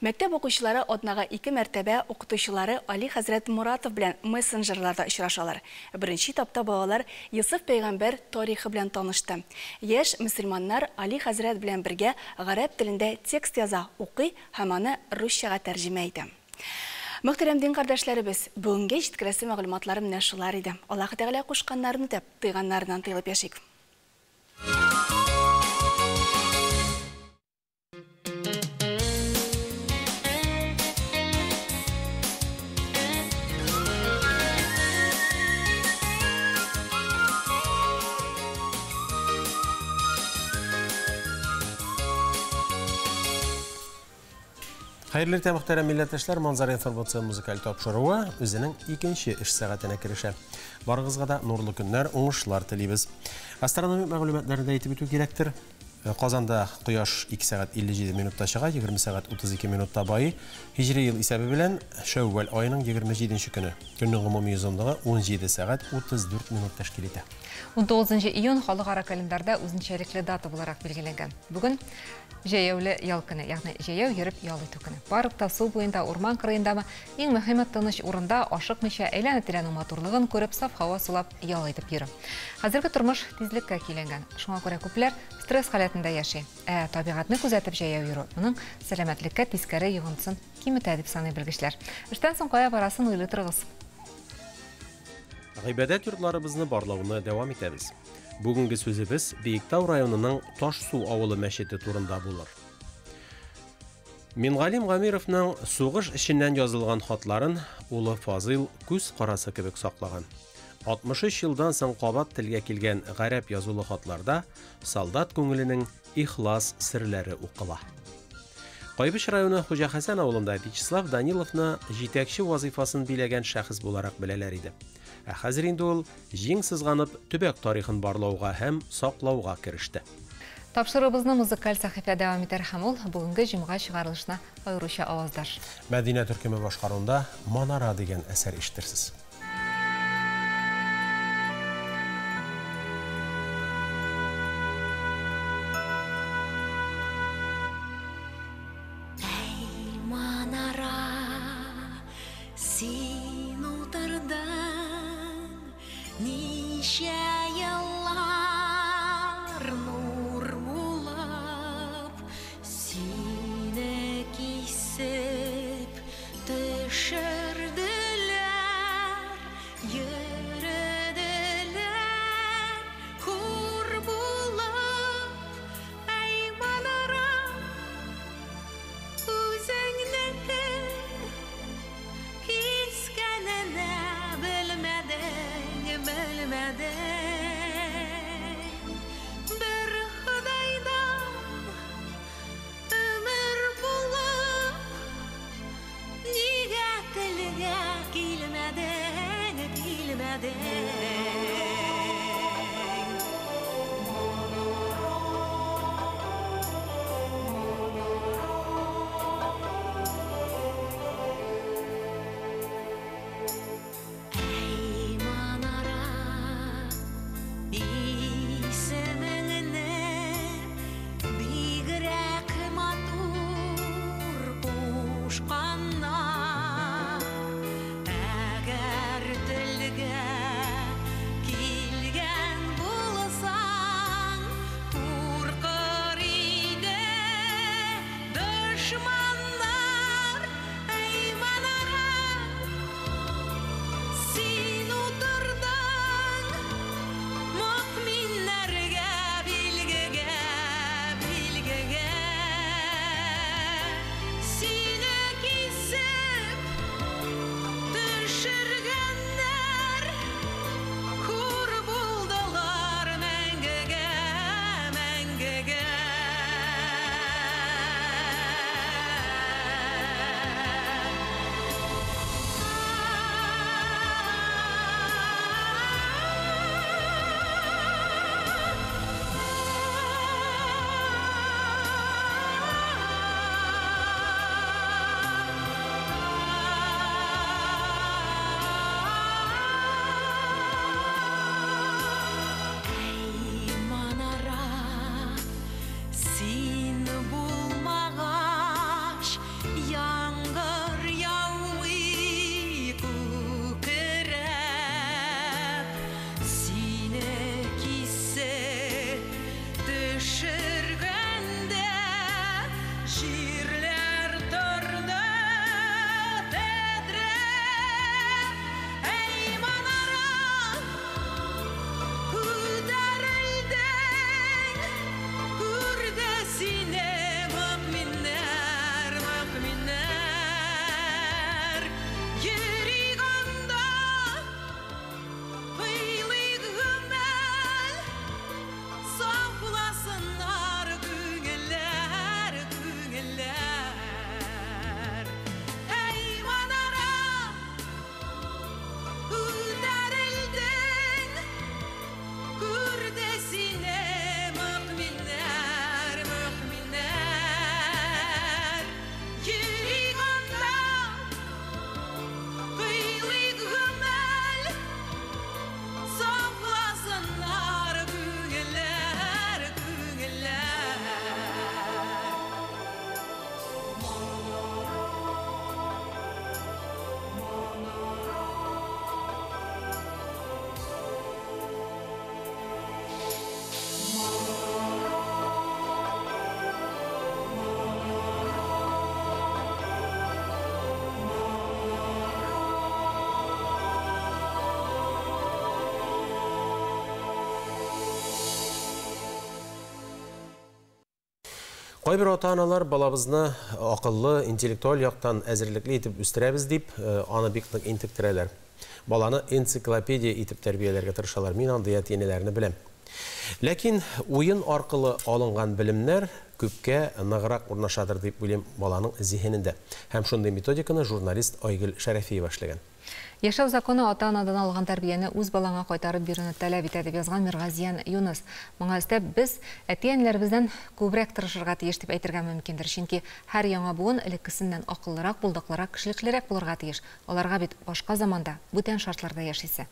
Speaker 21: Мәктәп укучылары атнага ике мәртәбә укытучылары Али хәзрәт Моратов белән мессенджерларда очрашалар. Беренче этапта балалар Йосыф пәйгамбәр тарихы белән танышты. Яшь мөселманнар Али хәзрәт белән бергә гарәп телендә текст яза, укый һәм аны русчага тәрҗемә итә. Мөхтәрәм дин кардәшләребез, бүгенгә җиткерәсе мәгълүматларым менә шулар иде. Аллаһы Тәгалә кушканнарын үтәп, тыйганнарыннан тыелып яшик.
Speaker 1: Хәерле иртә, мөхтәрәм милләттәшләр! Манзара информация музыкаль тапшыруы үзенең икенче эш сәгатенә керешә. Барыгызга да нурлы көннәр, уңышлар телибез. Астрономик мәгълүматларны да әйтеп үтү кирәктер. Казанда кояш 2 сәгать 57 минутта чыга, 20 сәгать 32 минутта байый. Һиҗри ел исәбе белән Шәүвәл аеның 27 көне. Көннең гомуми озынлыгы 17 сәгать 34 минут тәшкил итә.
Speaker 2: 19 июнь халыкара календарьда үзенчәлекле дата буларак билгеләнгән. Бүген җәяүле ял көне, ягъни җәяү йөреп ял итү көне. Паркта, су буенда, урман кырыендамы, иң мөһиме тыныч урында, ашыкмыйча, әйләнә-тирәнең матурлыгын күреп, саф һава сулап ял итеп йөрү. Хәзерге тормыш тизлеккә көйләнгән. Шуңа күрә күпләр стресс халәтендә яши. Ә табигатьне күзәтеп җәяү йөрү моның сәламәтлеккә тискәре йогынтысын киметә дип саный белгечләр. Эштән соң кая барасын уйлый торыгыз.
Speaker 1: Гыйбадәт йортларыбызны барлауны дәвам итәбез. Бүгенге сүзебез Биектау районының Ташсу авылы мәчете турында булыр. Мингалим Гамировның сугыш эченнән язылган хатларын улы Фазыйл күз карасы кебек саклаган. 63 елдан соң кабат телгә килгән гарәп язулы хатларда солдат күңеленең ихлас серләре укыла. Кайбыч районы Хуҗа Хәсән авылында Вячеслав Даниловны җитәкче вазыйфасын биләгән шәхес буларак беләләр иде. Ә хәзер инде ул җиң сызганып төбәк тарихын барлауга һәм саклауга кереште.
Speaker 2: Тапшыруыбызны музыкаль сәхифә дәвам итәр һәм ул бүгенге җомга чыгарылышына аеруча аваздаш.
Speaker 1: Мәдинә төркеме башкаруында Манара дигән әсәр ишетерсез.
Speaker 5: Манара, син утырдың, ничә еллар нур булып, сине кисеп төшерделәр, йөрделәр, хур булып, әй манара, үзеңнеке кискәненә белмәдең, белмәдең. Бер Ходайдан өмер булып, нигә телгә килмәдең, килмәдең. Әй манара, исемеңне бигрәк матур кушканнар. Әгәр телгә
Speaker 1: Кайбер ата-аналар балабызны акыллы, интеллектуаль яктан әзерлекле итеп үстерәбез дип, аны бик нык интектерәләр. Баланы энциклопедия итеп тәрбияләргә тырышалар. Мин андый әти-әниләрне беләм. Ләкин уен аркылы алынган белемнәр күпкә ныграк урнашадыр дип уйлыйм баланың зиһенендә. Һәм шундый методиканы журналист Айгөл Шәрәфиева эшләгән.
Speaker 2: Яшәү законы ата-анадан алган тәрбияне үз балаңа кайтарып бирүне таләп итә, дип язган Миргазиян Юныс. Моңа өстәп, без әти-әниләребездән күбрәк тырышырга тиеш дип әйтергә мөмкиндер. Чөнки һәр яңа буын элеккесеннән акыллырак, булдыклырак, кешелеклерәк булырга тиеш. Аларга бит башка заманда, бүтән шартларда яшисе.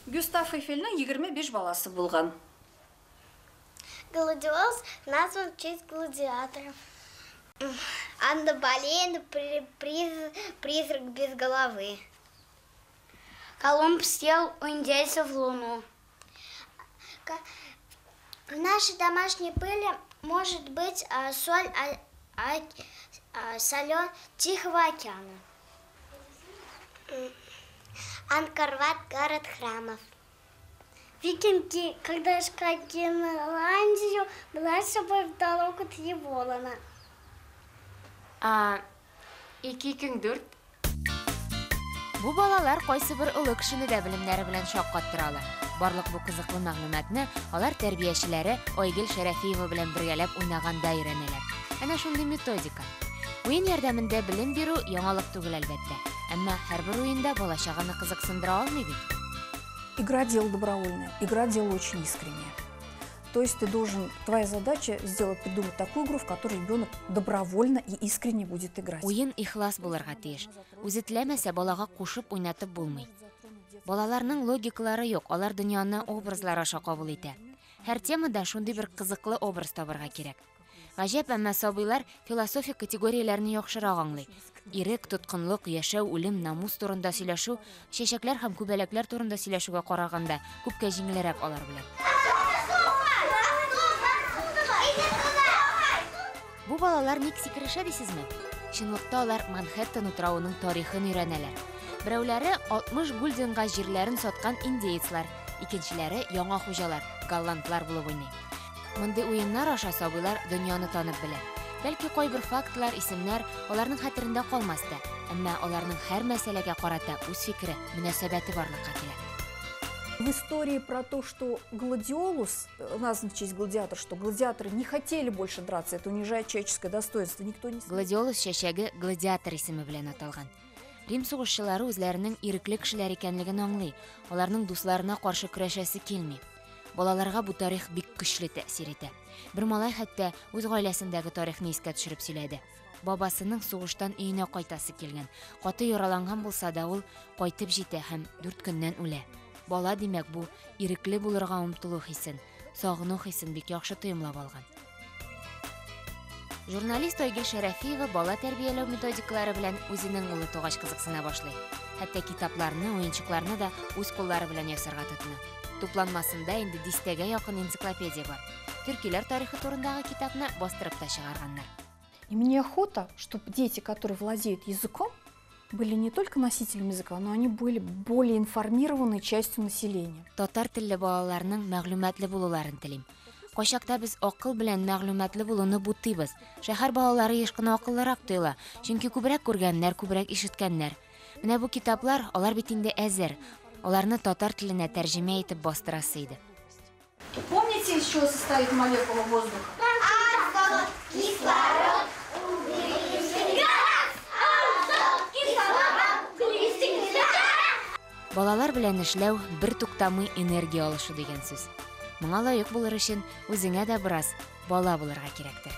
Speaker 7: Гюстав Эйфельнең 25 баласы булган.
Speaker 8: Гладиолус назван в честь гладиаторов. Анна Болейн, призрак без головы. Колумб съел у индейцев луну. В нашей домашней пыли может быть соль солен Тихого океана. Ангкор-Ват – город храмов. Викинги, когда искали Гренландию, брали с собой в дорогу 3 ворона.
Speaker 6: Ике икең дүрт. Бу балалар кайсы бер олы кешене дә белемнәре белән шаккаттыра ала. Барлык бу кызыклы мәгълүматны алар тәрбиячеләре Айгөл Шәрәфиева белән бергәләп уйнаганда өйрәнәләр. Әнә шундый методика. Уен ярдәмендә белем бирү яңалык түгел әлбәттә. Әмма һәрбер уенда бала чаганы кызыксындыра алмый бит.
Speaker 10: Игра дело добровольное, игра дело очень искреннее. То есть твоя задача придумать такую игру, в которой ребенок добровольно и искренне будет играть.
Speaker 6: Уен ихлас булырга тиеш. Үзе теләмәсә, балага кушып уйнатып булмый. Балаларның логикалары юк, алар дөньяны образлар аша кабул итә. Һәр темада шундый бер кызыклы образ табарга кирәк. Гаҗәп, әмма сабыйлар философик категорияләрне яхшырак аңлый. Ирек, тоткынлык, яшәү, үлем, намус турында сөйләшү, чәчәкләр һәм күбәләкләр турында сөйләшүгә караганда күпкә җиңелрәк алар белән. Бу балалар ник сикерешә дисезме? Чынлыкта алар Манхэттен утравының тарихын өйрәнәләр. Берәүләре 60 гульденга җирләрен саткан индеецлар, икенчеләре яңа хуҗалар, голландлар булып уйный. Мондый уеннар аша сабыйлар дөньяны танып белә. Бәлки кайбер фактлар, исемнәр аларның хәтерендә калмас та, әмма аларның һәр мәсьәләгә карата үз фикере, мөнәсәбәте барлыкка килә.
Speaker 10: В истории про то, что гладиолус, назван в честь гладиатора, что гладиаторы не хотели больше драться, это унижает человеческое достоинство, никто не...
Speaker 6: Гладиолус чәчәге гладиатор исеме белән аталган. Рим сугышчылары үзләренең ирекле кешеләр икәнлеген аңлый, аларның дусларына каршы көрәшәсе килми. Балаларга бу тарих бик көчле тәэсир итә. Бер малай хәтта үз гаиләсендәге тарихны искә төшереп сөйләде. Бабасының сугыштан өенә кайтасы килгән. Каты яраланган булса да ул кайтып җитә һәм 4 көннән үлә. Бала, димәк, бу ирекле булырга омтылу хисен, сагыну хисен бик яхшы тоемлап алган. Журналист Айгөл Шәрәфиева бала тәрбияләү методикалары белән үзенең улы тугач кызыксына башлый. Хәтта китапларны, уенчыкларны да үз куллары белән ясарга тотына. Тупланмасында инде дистәгә якын энциклопедия бар. Төркиләр тарихы турындагы китапны бастырып та чыгарганнар.
Speaker 10: И мне охота, чтобы дети, которые владеют языком, были не только носителями языка, но они были более информированной частью населения.
Speaker 6: Татар телле балаларның мәгълүматлы булуларын телим. Кайчакта без акыл белән мәгълүматлы булуны бутыйбыз. Шәһәр балалары еш кына акыллырак тоела, чөнки күбрәк күргәннәр, күбрәк ишеткәннәр. Менә бу китаплар, алар бит инде әзер. Аларны татар теленә тәрҗемә итеп бастырасы иде.
Speaker 10: Помните, из чего состоит молекула воздуха?
Speaker 8: Азот, кислород, углекислый газ. Азот, кислород, углекислый газ.
Speaker 6: Балалар белән эшләү бер туктамый энергия алышу дигән сүз. Моңа лаек булыр өчен үзеңә дә бераз бала булырга кирәктер.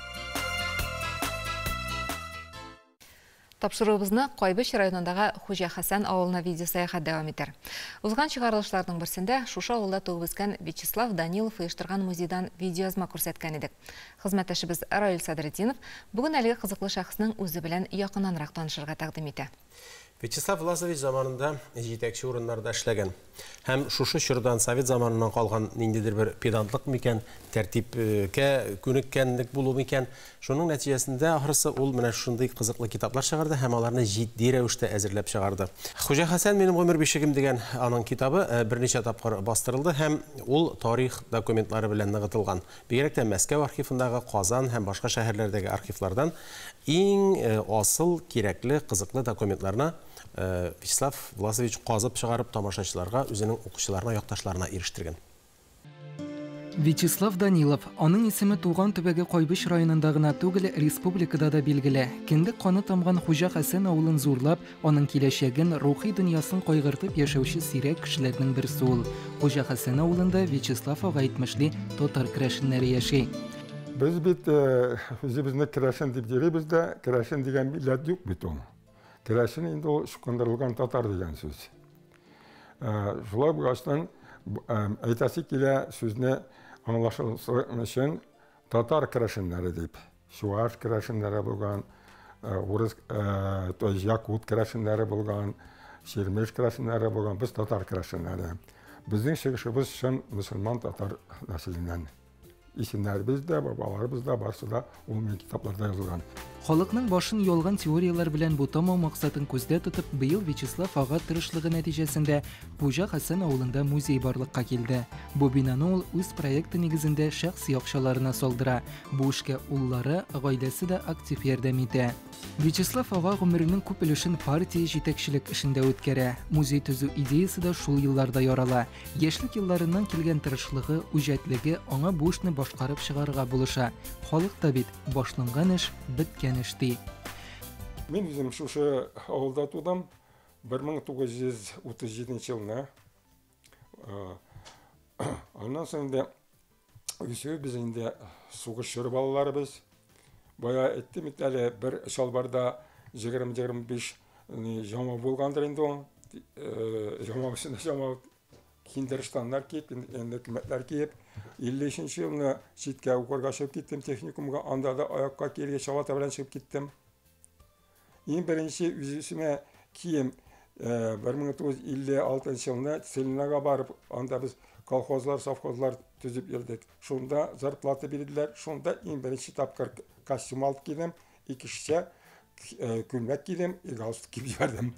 Speaker 2: Тапшыруыбызны Кайбыч районындагы Хуҗа Хәсән авылына видеосәяхәт дәвам итәр. Узган чыгарылышларның берсендә шушы авылда туып үскән Вячеслав Данилов оештырган музейдан видеоязма күрсәткән идек. Хезмәттәшебез Раил Садретдинов бүген әлеге кызыклы шәхеснең үзе белән якыннанрак танышырга тәкъдим итә.
Speaker 1: Вячеслав Власович заманында җитәкче урыннарда эшләгән. Һәм шушы чордан, совет заманыннан калган ниндидер бер педантлык микән, тәртипкә күнеккәнлек булу микән, шуның нәтиҗәсендә ахрысы ул менә шундый кызыклы китаплар чыгарды һәм аларны җитди рәвештә әзерләп чыгарды. Хуҗа Хәсән минем гомер бишегем дигән аның китабы берничә тапкыр бастырылды һәм ул тарих документлары белән ныгытылган. Бигрәк тә Мәскәү архивындагы, Казан һәм башка шәһәрләрдәге архивлардан иң асыл, кирәкле, кызыклы документларны Вячеслав Власович казып чыгарып тамашачыларга, үзенең укучыларына, якташларына ирештергән.
Speaker 11: Вячеслав Данилов. Аның исеме туган төбәге Кайбыч районында гына түгел, республикада да билгеле. Кендек каны тамган Хуҗа Хәсән авылын зурлап, аның киләчәген, рухи дөньясын кайгыртып яшәүче сирәк кешеләрнең берсе ул. Хуҗа Хәсән авылында Вячеслав ага әйтмешли, татар керәшеннәре яши.
Speaker 12: Без бит үзебезне керәшен дип йөрибез дә, керәшен дигән милләт юк бит ул. Керәшен инде ул чукындырылган татар дигән сүз. Шулай булгачтан әйтәсе килә сүзне аңлашылсын өчен татар керәшеннәре дип. Чуаш керәшеннәре булган, урыс, то есть якут керәшеннәре булган, чирмеш керәшеннәре булган, без татар керәшеннәре. Безнең чыгышыбыз чын мөселман татар нәселеннән. Исемнәребез дә, бабаларыбыз да, барысы да ул минем китапларда язылган.
Speaker 11: Халыкның башын ялган теорияләр белән бутамау максатын күздә тотып, быел Вячеслав ага тырышлыгы нәтиҗәсендә Хуҗа Хәсән авылында музей барлыкка килде. Бу бинаны ул үз проекты нигезендә шәхси акчаларына салдыра. Бу эшкә уллары, гаиләсе дә актив ярдәм итә. Вячеслав ага гомеренең күп өлешен партия җитәкчелек эшендә үткәрә. Музей төзү идеясы да шул елларда ярала. Яшьлек елларыннан килгән тырышлыгы, үҗәтлеге аңа бу эшне башкарып чыгарырга булыша. Халык та бит башланган эш, беткән эш ди.
Speaker 12: Мин үзем шушы авылда тудым. 1937 елны. Аннан соң инде үсүебез инде сугыш чоры балаларыбыз. Бая әйттем бит әле, бер чалбарда 20-25 жамау булгандыр инде ул. Жамау өстенә жамау, киндер штаннар киеп, инде күлмәкләр киеп. 53 елны читкә укырга чыгып киттем техникумга, анда да аякка киергә чабата белән чыгып киттем. Иң беренче үземә кием 1956 елны Целинага барып, анда без колхозлар, совхозлар төзеп йөрдек. Шунда зарплата бирделәр, шунда иң беренче тапкыр костюм алып кидем, икешчә күлмәк кидем, галстук киеп җибәрдем.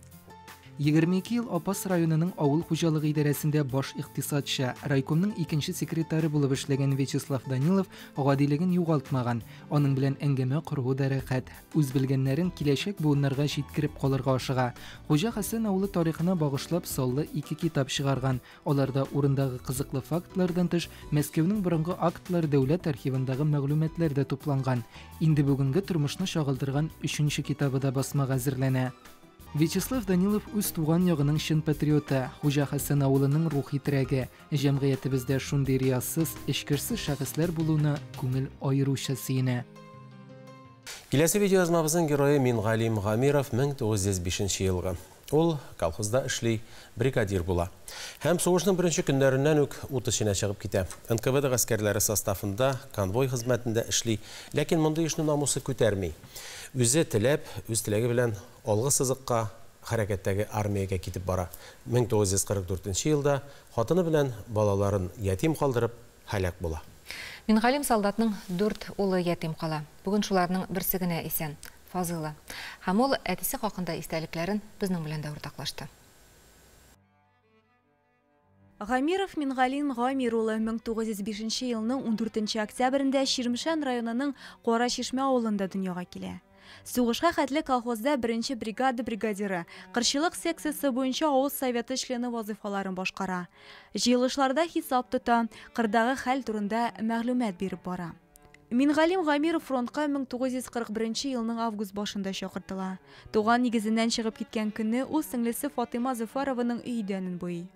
Speaker 11: 22 ел Апас районының авыл хуҗалыгы идарәсендә баш икътисадчы, райкомның икенче секретаре булып эшләгән Вячеслав Данилов гадилеген югалтмаган. Аның белән әңгәмә коруы да рәхәт. Үз белгәннәрен киләчәк буыннарга җиткереп калырга ашыга. Хуҗа Хәсән авылы тарихына багышлап саллы 2 китап чыгарган. Аларда урындагы кызыклы фактлардан тыш, Мәскәүнең борынгы актлар дәүләт архивындагы мәгълүматлар да тупланган. Инде бүгенге тормышны чагылдырган 3нче китабы да басмага әзерләнә. Вячеслав Данилов үз туган ягының чын патриоты, Хуҗа Хәсән авылының рухи терәге. Җәмгыятебездә шундый риясыз, эчкерсез шәхесләр булуына күңел аеруча сөенә.
Speaker 1: Киләсе видеоязмабызның герое Мингалим Гамиров 1905 елгы. Ул колхозда эшли, бригадир була. Һәм сугышның беренче көннәреннән үк ут эченә чыгып китә. НКВД гаскәрләре составында, конвой хезмәтендә эшли, ләкин мондый эшне намусы күтәрми. Үзе теләп, үз теләге белән алгы сызыкка, хәрәкәттәге армиягә китеп бара. 1944 елда хатыны белән балаларын ятим калдырып, һәлак була.
Speaker 2: Мингалим солдатның 4 улы ятим кала. Бүген шуларның берсе генә исән. Фазыла. Һәм ул әтисе хакында истәлекләрен безнең белән дә уртаклашты.
Speaker 6: Гамиров Мингалим Гамир улы 1905 елның 14 октябрендә Чирмешән районының Кара Чишмә авылында дөньяга килә. Сугышка хәтле колхозда беренче бригада бригадиры, кырчылык секциясе буенча авыл советы члены вазифаларын башкара. Җыелышларда хисап тота, кырдагы хәл турында мәгълүмат биреп бара. Мингалим Гамиров фронтка 1941 елның август башында чакыртыла. Туган нигезеннән чыгып киткән көнне ул сеңлесе Фатыйма Зөфәрованың өй идәнен буйый.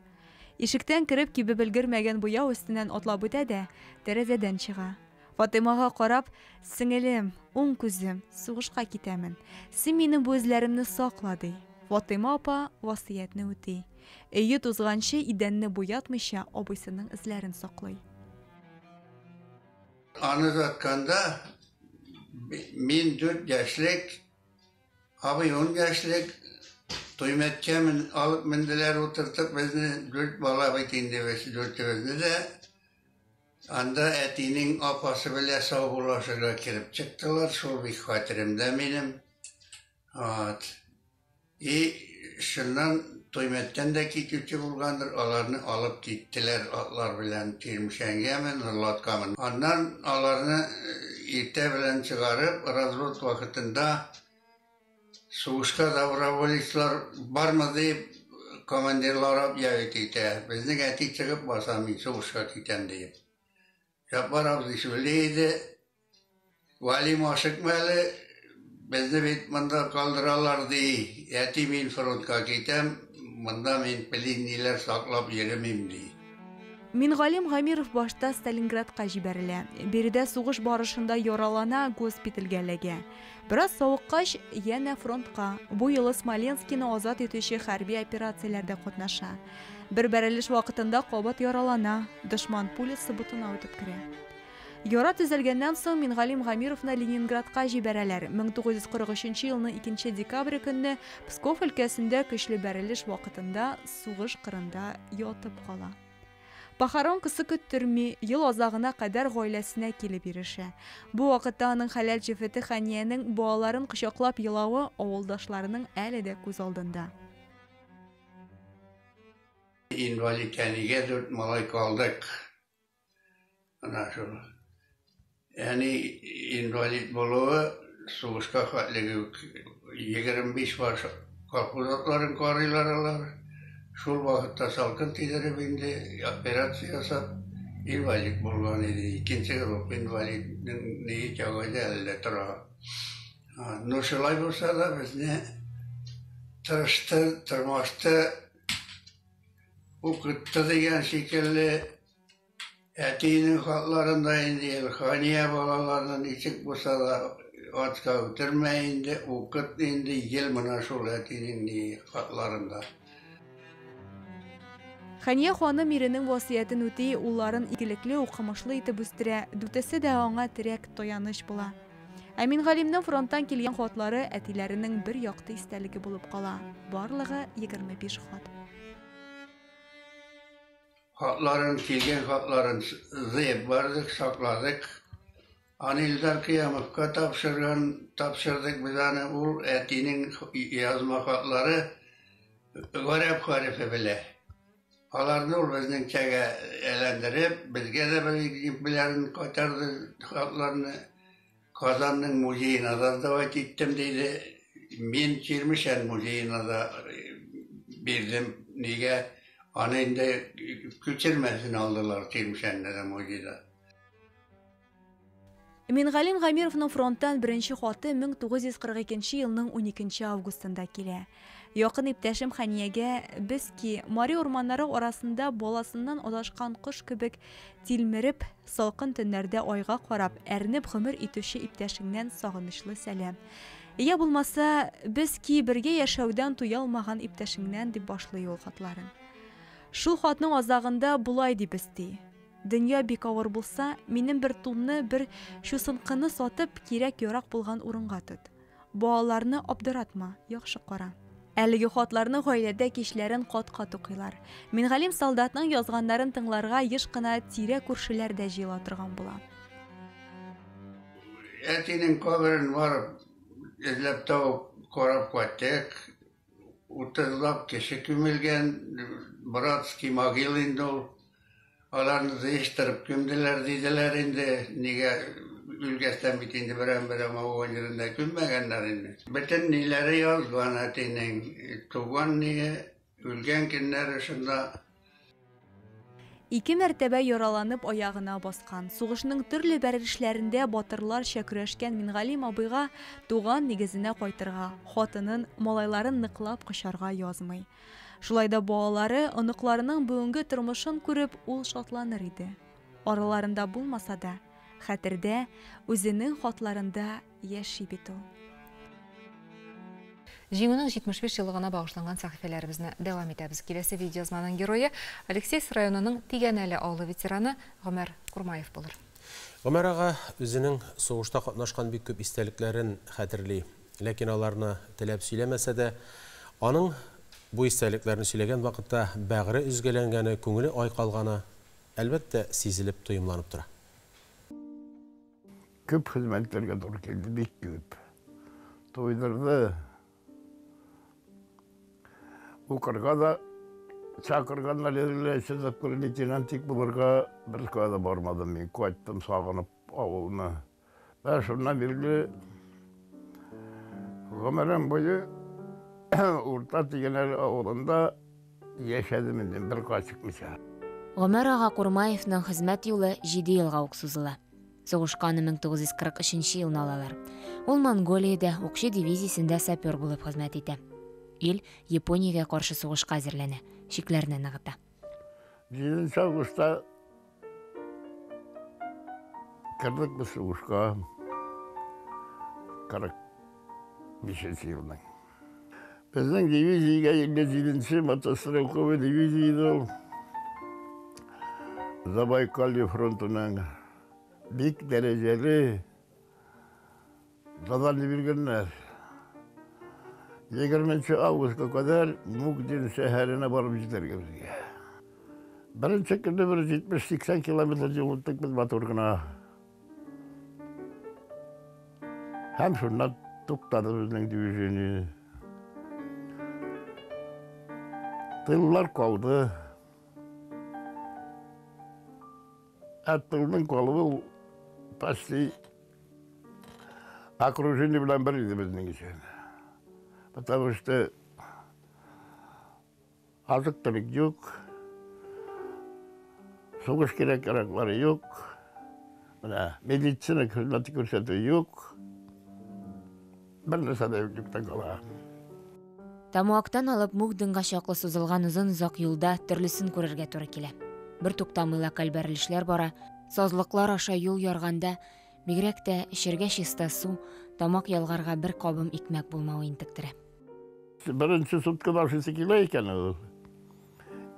Speaker 6: Ишектән кереп кибеп өлгермәгән буяу өстеннән атлап үтә дә, тәрәзәдән чыга. Фатыймага карап, «Сеңелем, уң күзем, сугышка китәмен. Син минем бу эзләремне сакла», ди. Фатыйма апа васыятьне үти. Өе тузганчы идәнне буятмыйча абыйсының эзләрен саклый.
Speaker 13: Аны затканда мин 4 яшьлек, абый 10 яшьлек, Туймәткә алып менделәр, утыртып безне, дүрт бала бит инде без, дүртебезне дә. Анда әтинең апасы белән саубуллашырга кереп чыктылар, шул бик хәтеремдә минем. Вот. И шуннан Туймәттән дә китүче булгандыр, аларны алып киттеләр атлар белән Чирмешәнгәме, Норлаткамы. Аннан аларны иртә белән чыгарып, развод вакытында сугышка доброволецлар бармы дип, командирлар объявить итә. Безнең әти чыгып баса, мин сугышка китәм диеп. Җаббар абзый сөйли иде, Валим, ашыкма әле, безне бит монда калдыралар, ди. Әти, мин фронтка китәм, монда мин пленныйлар саклап йөремим, ди.
Speaker 14: Мингалим Гамиров башта Сталинградка җибәрелә. Биредә сугыш барышында яралана, госпитальгә эләгә. Бераз савыккач, янә фронтка. Бу юлы Смоленскины азат итүче хәрби операцияләрдә катнаша. Бер бәрелеш вакытында кабат яралана, дошман пулясы ботына үтеп керә. Яра төзәлгәннән соң Мингалим Гамировны Ленинградка җибәрәләр. 1943 елның 2 декабре көнне Псков өлкәсендә көчле бәрелеш вакытында сугыш кырында ятып кала. Похоронкасы көттерми, ел азагына кадәр гаиләсенә килеп ирешә. Бу вакытта аның хәләл җефете Хәниянең балаларын кочаклап елавы авылдашларының әле дә күз алдында.
Speaker 13: Инвалид әнигә дүрт малай калдык. Менә шул. Әни инвалид булуы сугышка хәтлеге үк 25 баш колхоз атларын карыйлар алар. Шул вакытта салкын тидереп инде операция ясап инвалид булган иде. Икенче группа инвалидның ни кәгазе әле дә тора. Ну, шулай булса да безне тырышты, тырмашты, укытты дигән шикелле. Әтиенең хатларында инде Илхания балаларны ничек булса да ачка үтермә инде, укыт инде, ел менә шул әтинең ни хатларында.
Speaker 14: Хәния ханым иренең васыятен үти, улларын игелекле, укымышлы итеп үстерә, дүртесе дә аңа терәк, таяныч була. Ә Мингалимнең фронттан килгән хатлары әтиләренең бер якты истәлеге булып кала. Барлыгы 25 хат.
Speaker 13: Хатларын, килгән хатларын җыеп бардык, сакладык. Аны Илдар Кыямовка тапшырган, тапшырдык без аны. Ул әтинең язма хатлары гарәп хәрефе белә. Аларны ул безнеңчәгә әйләндереп, безгә дә бер экземплярын кайтарды хатларны. Казанның музеена да сдавать иттем, диде. Мин Чирмешән музеена да бирдем. Нигә? Аны инде күчермәсен алдылар Чирмешәндә дә музейда.
Speaker 14: Мингалим Гамировның фронттан беренче хаты 1942 елның 12 августында килә. Якын иптәшем Хәниягә без ки, Мари урманнары арасында баласыннан адашкан кош кебек тилмереп, салкын төннәрдә айга карап, әрнеп гомер итүче иптәшеңнән сагынычлы сәлам. Я булмаса, без ки бергә яшәүдән туя алмаган иптәшеңнән дип башлый ул хатларын. Шул хатның азагында болай дип өсти. Дөнья бик авыр булса, минем бер тунны, бер чусынкыны сатып, кирәк-ярак булган урынга тот. Балаларны абдыратма, яхшы кара. Әлеге хатларны гаиләдә кичләрен кат-кат укыйлар. Мингалим солдатның язганнарын тыңларга еш кына тирә-күршеләр дә җыела торган була.
Speaker 13: Әтинең каберен барып эзләп табып карап кайттык. Утызлап кеше күмелгән, братский могила инде ул. Аларны җыештырып күмделәр диделәр инде. Нигә үлгәстән бит инде берәм-берәм ауган җирендә күммәгәннәр инде. Бөтен ниләре язган әтинең, туган ние, үлгән көннәре шунда.
Speaker 14: Ике мәртәбә яраланып аягына баскан, сугышның төрле бәрелешләрендә батырларча көрәшкән Мингалим абыйга туган нигезенә кайтырга, хатынын, малайларын ныклап кочарга язмый. Шулай да балалары, оныкларының бүгенге тормышын күреп, ул шатланыр иде. Араларында булмаса да, хәтердә, үзенең хатларында яши бит ул.
Speaker 2: Җиңүнең 75 еллыгына багышланган сәхифәләребезне дәвам итәбез. Киләсе видеоязманың герое Алексеевск районының Тигәнәле авылы ветераны Гомәр Курмаев булыр.
Speaker 1: Гомәр ага үзенең сугышта катнашкан бик күп истәлекләрен хәтерли. Ләкин аларны теләп сөйләмәсә дә, аның Бу истәлекләрне сөйләгән вакытта бәгыре өзгәләнгәне, күңеле айкалганы, әлбәттә, сизелеп, тоемланып тора.
Speaker 15: Күп хезмәтләргә туры килде, бик күп. Туйдырды. Укырга да чакырганнар иде, тапкыр лейтенантик булырга беркая да бармадым мин. Кайттым сагынып авылны. Ә шуннан бирле гомерем буе Урта Тигәнәле авылында яшәдем инде, беркая чыкмыйча.
Speaker 6: Гомәр ага Курмаевның хезмәт юлы 7 елга ук сузыла. Сугышка аны 1943 елны алалар. Ул Монголиядә укчы дивизиясендә сапер булып хезмәт итә. Ил Япониягә каршы сугышка әзерләнә, чикләрне ныгыта.
Speaker 15: 7 августта кердек без сугышка. 45 елның. Безнең дивизиягә 57 мотострелковый дивизия иде ул. Забайкалье фронтының бик дәрәҗәле задание биргәннәр. 20 августка кадәр Мукден шәһәренә барып җитәргә безгә. Беренче көнне бер 70-80 километр юл үттек без матур гына. Һәм шуннан туктады безнең движение. Тыллар калды. Ә тылның калуы ул почти окружение белән бер иде безнең өчен. Потому что азык-төлек юк, сугыш кирәк-яраклары юк, менә медицина хезмәте күрсәтү юк. Бер нәрсә дә юклыктан кала.
Speaker 6: Тамуактан алып Мукденга чаклы сузылган озын-озак юлда төрлесен күрергә туры килә. Бер туктамый локаль бәрелешләр бара, сазлыклар аша юл ярганда, бигрәк тә эчәргә чиста су, тамак ялгарга бер кабым икмәк булмавы интектерә.
Speaker 15: Беренче суткада ашыйсы килә икән ул.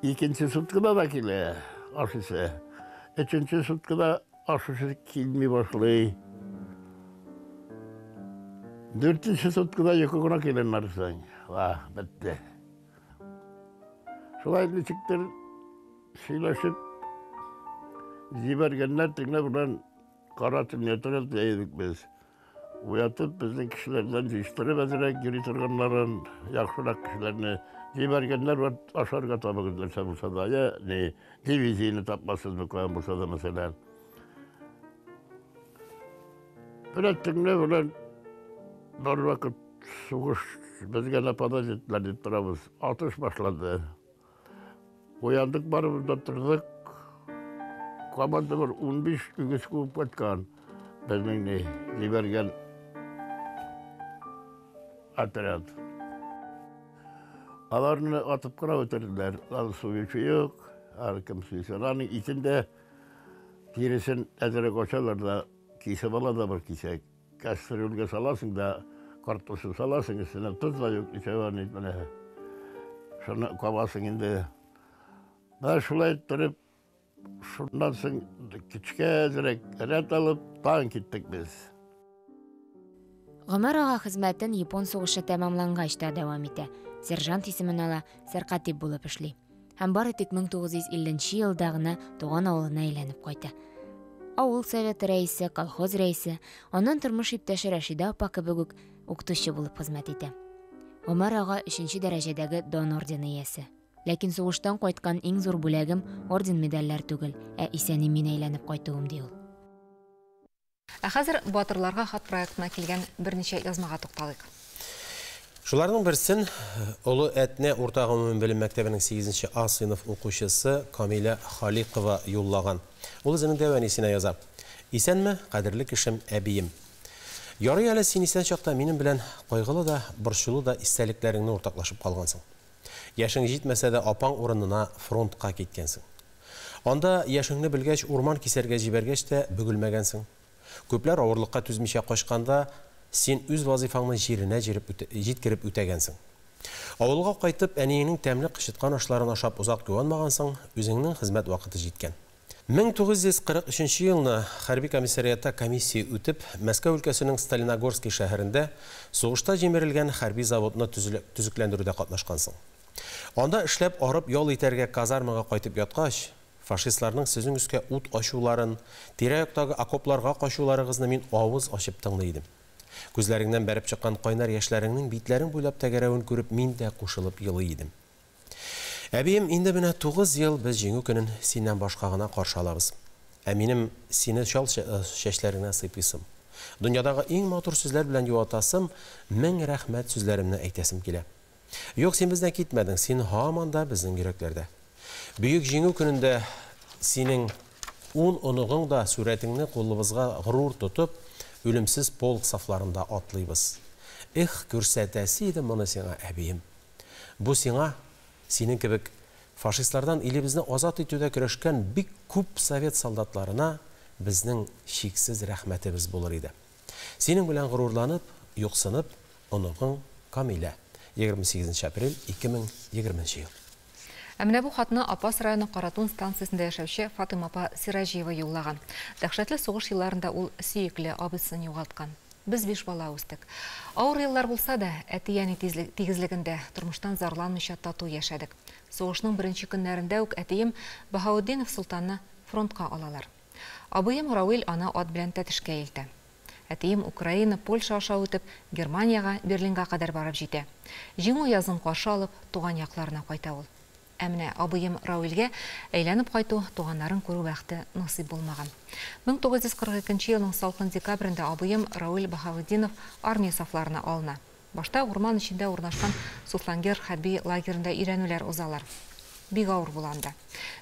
Speaker 15: Икенче суткада да килә ашыйсы. Өченче суткада ашыйсы килми башлый. Дүртенче суткада йокы гына килә нәрсәң. Ва, бетте. Шулай ничектер сөйләшеп җибәргәннәр төнлә белән кара төнлә торып идек без. Уятып безнең кешеләрдән җыештырып әзрәк йөри торганнарын, яхшырак кешеләрне җибәргәннәр бар, ашарга табыгыз нәрсә булса да, я не дивизияне тапмассызмы каян булса да, мәсәлән. Менә төнлә белән бер вакыт сугыш безгә нападать иттеләр дип торабыз. Атыш башланды. Уяндык барыбыз да тордык. Команда бер 15 үгез куып кайткан. Безнең ни җибәргән отряд. Аларны атып кына үтерделәр. Аны суючы юк, аны кем суйсын. Аның итен дә тиресен әзрәк ачалар да кисеп ала да бер кисәк. Кастрюльгә саласың да картошын саласың, өстенә тоз да юк, ничего не менә. Шуны кабасың инде. Менә шулай иттереп, шуннан соң кичкә әзрәк рәт алып, тагын киттек без.
Speaker 6: Гомәр ага хезмәтен япон сугышы тәмамлангач та дәвам итә. Сержант исемен ала, сәркатип булып эшли. Һәм бары тик 1950 елда гына туган авылына әйләнеп кайта. Авыл советы рәисе, колхоз рәисе, аннан тормыш иптәше Рәшидә апа кебек үк укытучы булып хезмәт итә. Гомәр ага 3 дәрәҗәдәге Дан ордены иясе. Ләкин сугыштан кайткан иң зур бүләгем орден-медальләр түгел, ә исән-имин әйләнеп кайтуым, ди ул.
Speaker 2: Ә хәзер Батырларга хат проектына килгән берничә язмага тукталыйк.
Speaker 1: Шуларның берсен Олы Әтнә урта гомуми белем мәктәбенең 8 А сыйныф укучысы Камилә Халикова юллаган. Ул үзенең дәү әнисенә яза. Исәнме, кадерле кешем, әбием. Ярый әле син исән чакта минем белән кайгылы да, борчулы да истәлекләреңне уртаклашып калгансың. Яшең җитмәсә дә апаң урынына фронтка киткәнсең. Анда яшеңне белгәч, урман кисәргә җибәргәч тә бөгелмәгәнсең. Күпләр авырлыкка түзмичә качканда, син үз вазифаңны җиренә җиткереп үтәгәнсең. Авылга кайтып, әниеңнең тәмле кычыткан ашларын ашап озак юанмагансың, үзеңнең хезмәт вакыты җиткән. 1943 елны хәрби комиссариатта комиссия үтеп, Мәскәү өлкәсенең Сталиногорский шәһәрендә сугышта җимерелгән хәрби заводны төзекләндерүдә катнашкансың. Анда эшләп арып ял итәргә казармага кайтып яткач, фашистларның сезнең өскә ут ачуларын, тирә-яктагы окопларга качуларыгызны мин авыз ачып тыңлый идем. Күзләреңнән бәреп чыккан кайнар яшьләреңнең битләрең буйлап тәгәрәвен күреп мин дә кушылып елый идем. Әбием, инде менә 9 ел без Җиңү көнен синнән башка гына каршы алабыз. Ә минем сине чал чәчләреңнән сыйпыйсым, дөньядагы иң матур сүзләр белән юатасым, мең рәхмәт сүзләремне әйтәсем килә. Юк, син бездән китмәдең, син һаман да безнең йөрәкләрдә. Бөек Җиңү көнендә синең ун оныгың да сурәтеңне кулыбызга горур тотып, үлемсез полк сафларында атлыйбыз. Эх, күрсәтәсе идем моны сиңа, әбием. Бу сиңа, синең кебек фашистлардан илебезне азат итүдә көрәшкән бик күп совет солдатларына безнең чиксез рәхмәтебез булыр иде. Синең белән горурланып, юксынып, оныгың Камилә. 28 апрель 2020 ел.
Speaker 2: Ә менә бу хатны Апас районы Каратун станциясендә яшәүче Фатыйма апа Сираҗиева юллаган. Дәһшәтле сугыш елларында ул сөекле абыйсын югалткан. Без биш бала үстек. Авыр еллар булса да, әти-әни тигезлегендә, тормыштан зарланмыйча тату яшәдек. Сугышның беренче көннәрендә үк әтием Баһаутдинов Солтанны фронтка алалар. Абыем Рауил аны ат белән Тәтешкә илтә. Әтием Украина, Польша аша үтеп, Германиягә, Берлинга кадәр барып җитә. Җиңү язын каршы алып, туган якларына кайта ул. Ә менә абыем Рауилгә әйләнеп кайту, туганнарын күрү бәхте насыйп булмаган. 1942 елның салкын декабрендә абыем Рауил Баһаветдинов армия сафларына алына. Башта урман эчендә урнашкан Суслонгер хәрби лагерында өйрәнүләр узалар. Бик авыр була анда.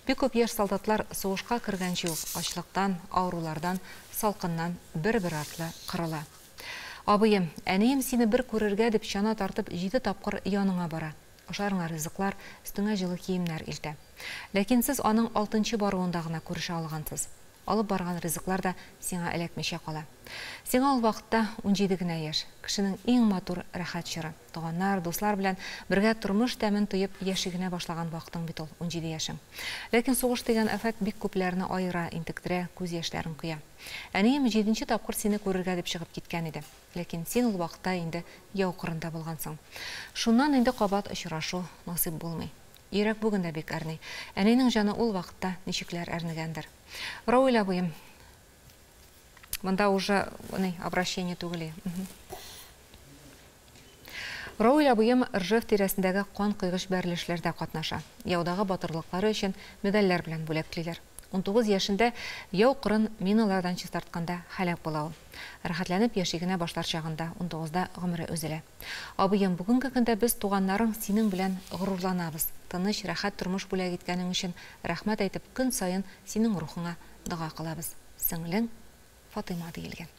Speaker 2: Бик күп яшь солдатлар сугышка кергәнче үк ачлыктан, авырулардан, салкыннан бер-бер артлы кырыла. Абыем, әнием сине бер күрергә дип чана тартып 7 тапкыр яныңа бара. Ашарыңа ризыклар, өстеңә җылы киемнәр илтә. Ләкин сез аның 6-нчы баруында гына күрешә алгансыз. Алып барган ризыклар да сиңа эләкмичә кала. Сиңа ул вакытта 17 генә яшь. Кешенең иң матур рәхәт чоры. Туганнар, дуслар белән бергә тормыш тәмен тоеп яши генә башлаган вакытың бит ул 17 яшең. Ләкин сугыш дигән афәт бик күпләрне аера, интектерә, күз яшьләрен коя. Әнием 7-нче тапкыр сине күрергә дип чыгып киткән иде. Ләкин син ул вакытта инде яу кырында булгансың. Шуннан инде кабат очрашу насыйп булмый. Йөрәк бүген дә бик әрни. Әнинең җаны ул вакытта ничекләр әрнегәндер. Рауил абыем, монда уже ни, обращение түгел. Рауил абыем Ржев тирәсендәге кан койгыч бәрелешләрдә катнаша. Яудагы батырлыклары өчен медальләр белән бүләклиләр. 19 яшендә яу кырын миналардан чистартканда һәлак була ул. Рәхәтләнеп яши генә башлар чагында 19-да гомере өзелә. Абыем, бүгенге көндә без туганнарың синең белән горурланабыз. Тыныч, рәхәт тормыш бүләк иткәнең өчен рәхмәт әйтеп, көн саен синең рухыңа дога кылабыз. Сеңлең Фатыйма диелгән.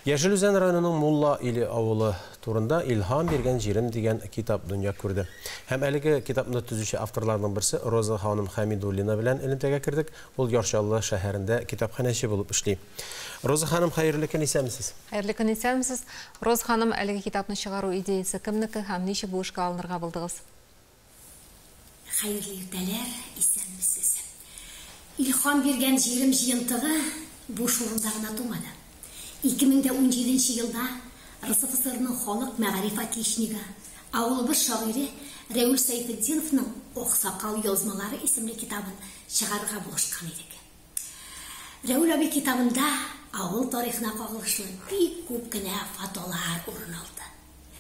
Speaker 1: Яшел Үзән районының Мулла Иле авылы турында Илһам биргән җирем дигән китап дөнья күрде. Һәм әлеге китапны төзүче авторларның берсе Роза ханым Хәмидуллина белән элемтәгә кердек. Ул Яр Чаллы шәһәрендә китапханәче булып эшли. Роза ханым, хәерле көн, исәнмесез?
Speaker 2: Хәерле көн, исәнмесез. Роза ханым, әлеге китапны чыгару идеясе кемнеке һәм ничек бу эшкә алынырга булдыгыз?
Speaker 16: Хәерле иртәләр, исәнмесез. Илһам биргән җирем җыентыгы буш урында гына тумады. 2017 елда РСФСРның халык мәгариф отличнигы, авылыбыз шагыйре Рәүл Сәйфетдиновның Аксакал язмалары исемле китабын чыгарырга булышкан идек. Рәүл абый китабында авыл тарихына кагылышлы бик күп кенә фотолар урын алды.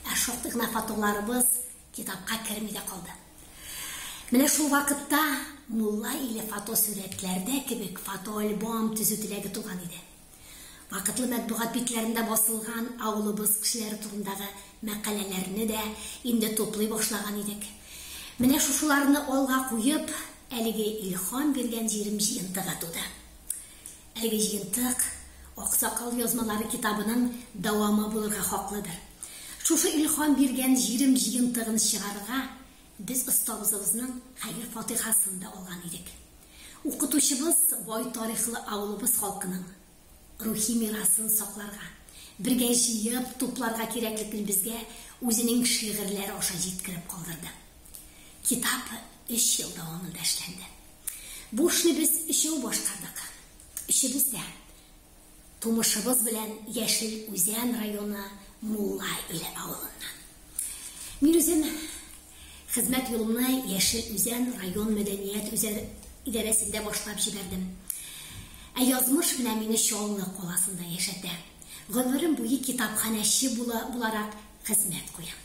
Speaker 16: Ә шактый гына фотоларыбыз китапка керми дә калды. Менә шул вакытта Мулла Иле фотосурәтләрдә кебек фотоальбом төзү теләге туган иде. Вакытлы матбугат битләрендә басылган авылыбыз кешеләре турындагы мәкаләләрне дә инде туплый башлаган идек. Менә шушыларны алга куеп, әлеге Илһам биргән җирем җыентыгы туды. Әлеге җыентык Аксакал язмалары китабының дәвамы булырга хаклыдыр. Шушы Илһам биргән җирем җыентыгын чыгарырга без остазыбызның хәер фатихасын да алган идек. Укытучыбыз бай тарихлы авылыбыз халкының рухи мирасын сакларга, бергә җыеп тупларга кирәклеген безгә үзенең шигырьләре аша җиткереп калдырды. Китап 3 ел дәвамында эшләнде. Бу эшне без өчәү башкардык. Өчебез дә тумышыбыз белән Яшел Үзән районы Мулла Иле авылыннан. Мин үзем Хезмәт юлымны Яшел Үзән район мәдәният идарәсендә башлап җибәрдем. Ә язмыш менә мине Чаллы каласында яшәтә. Гомерем буе китапханәче буларак хезмәт куям.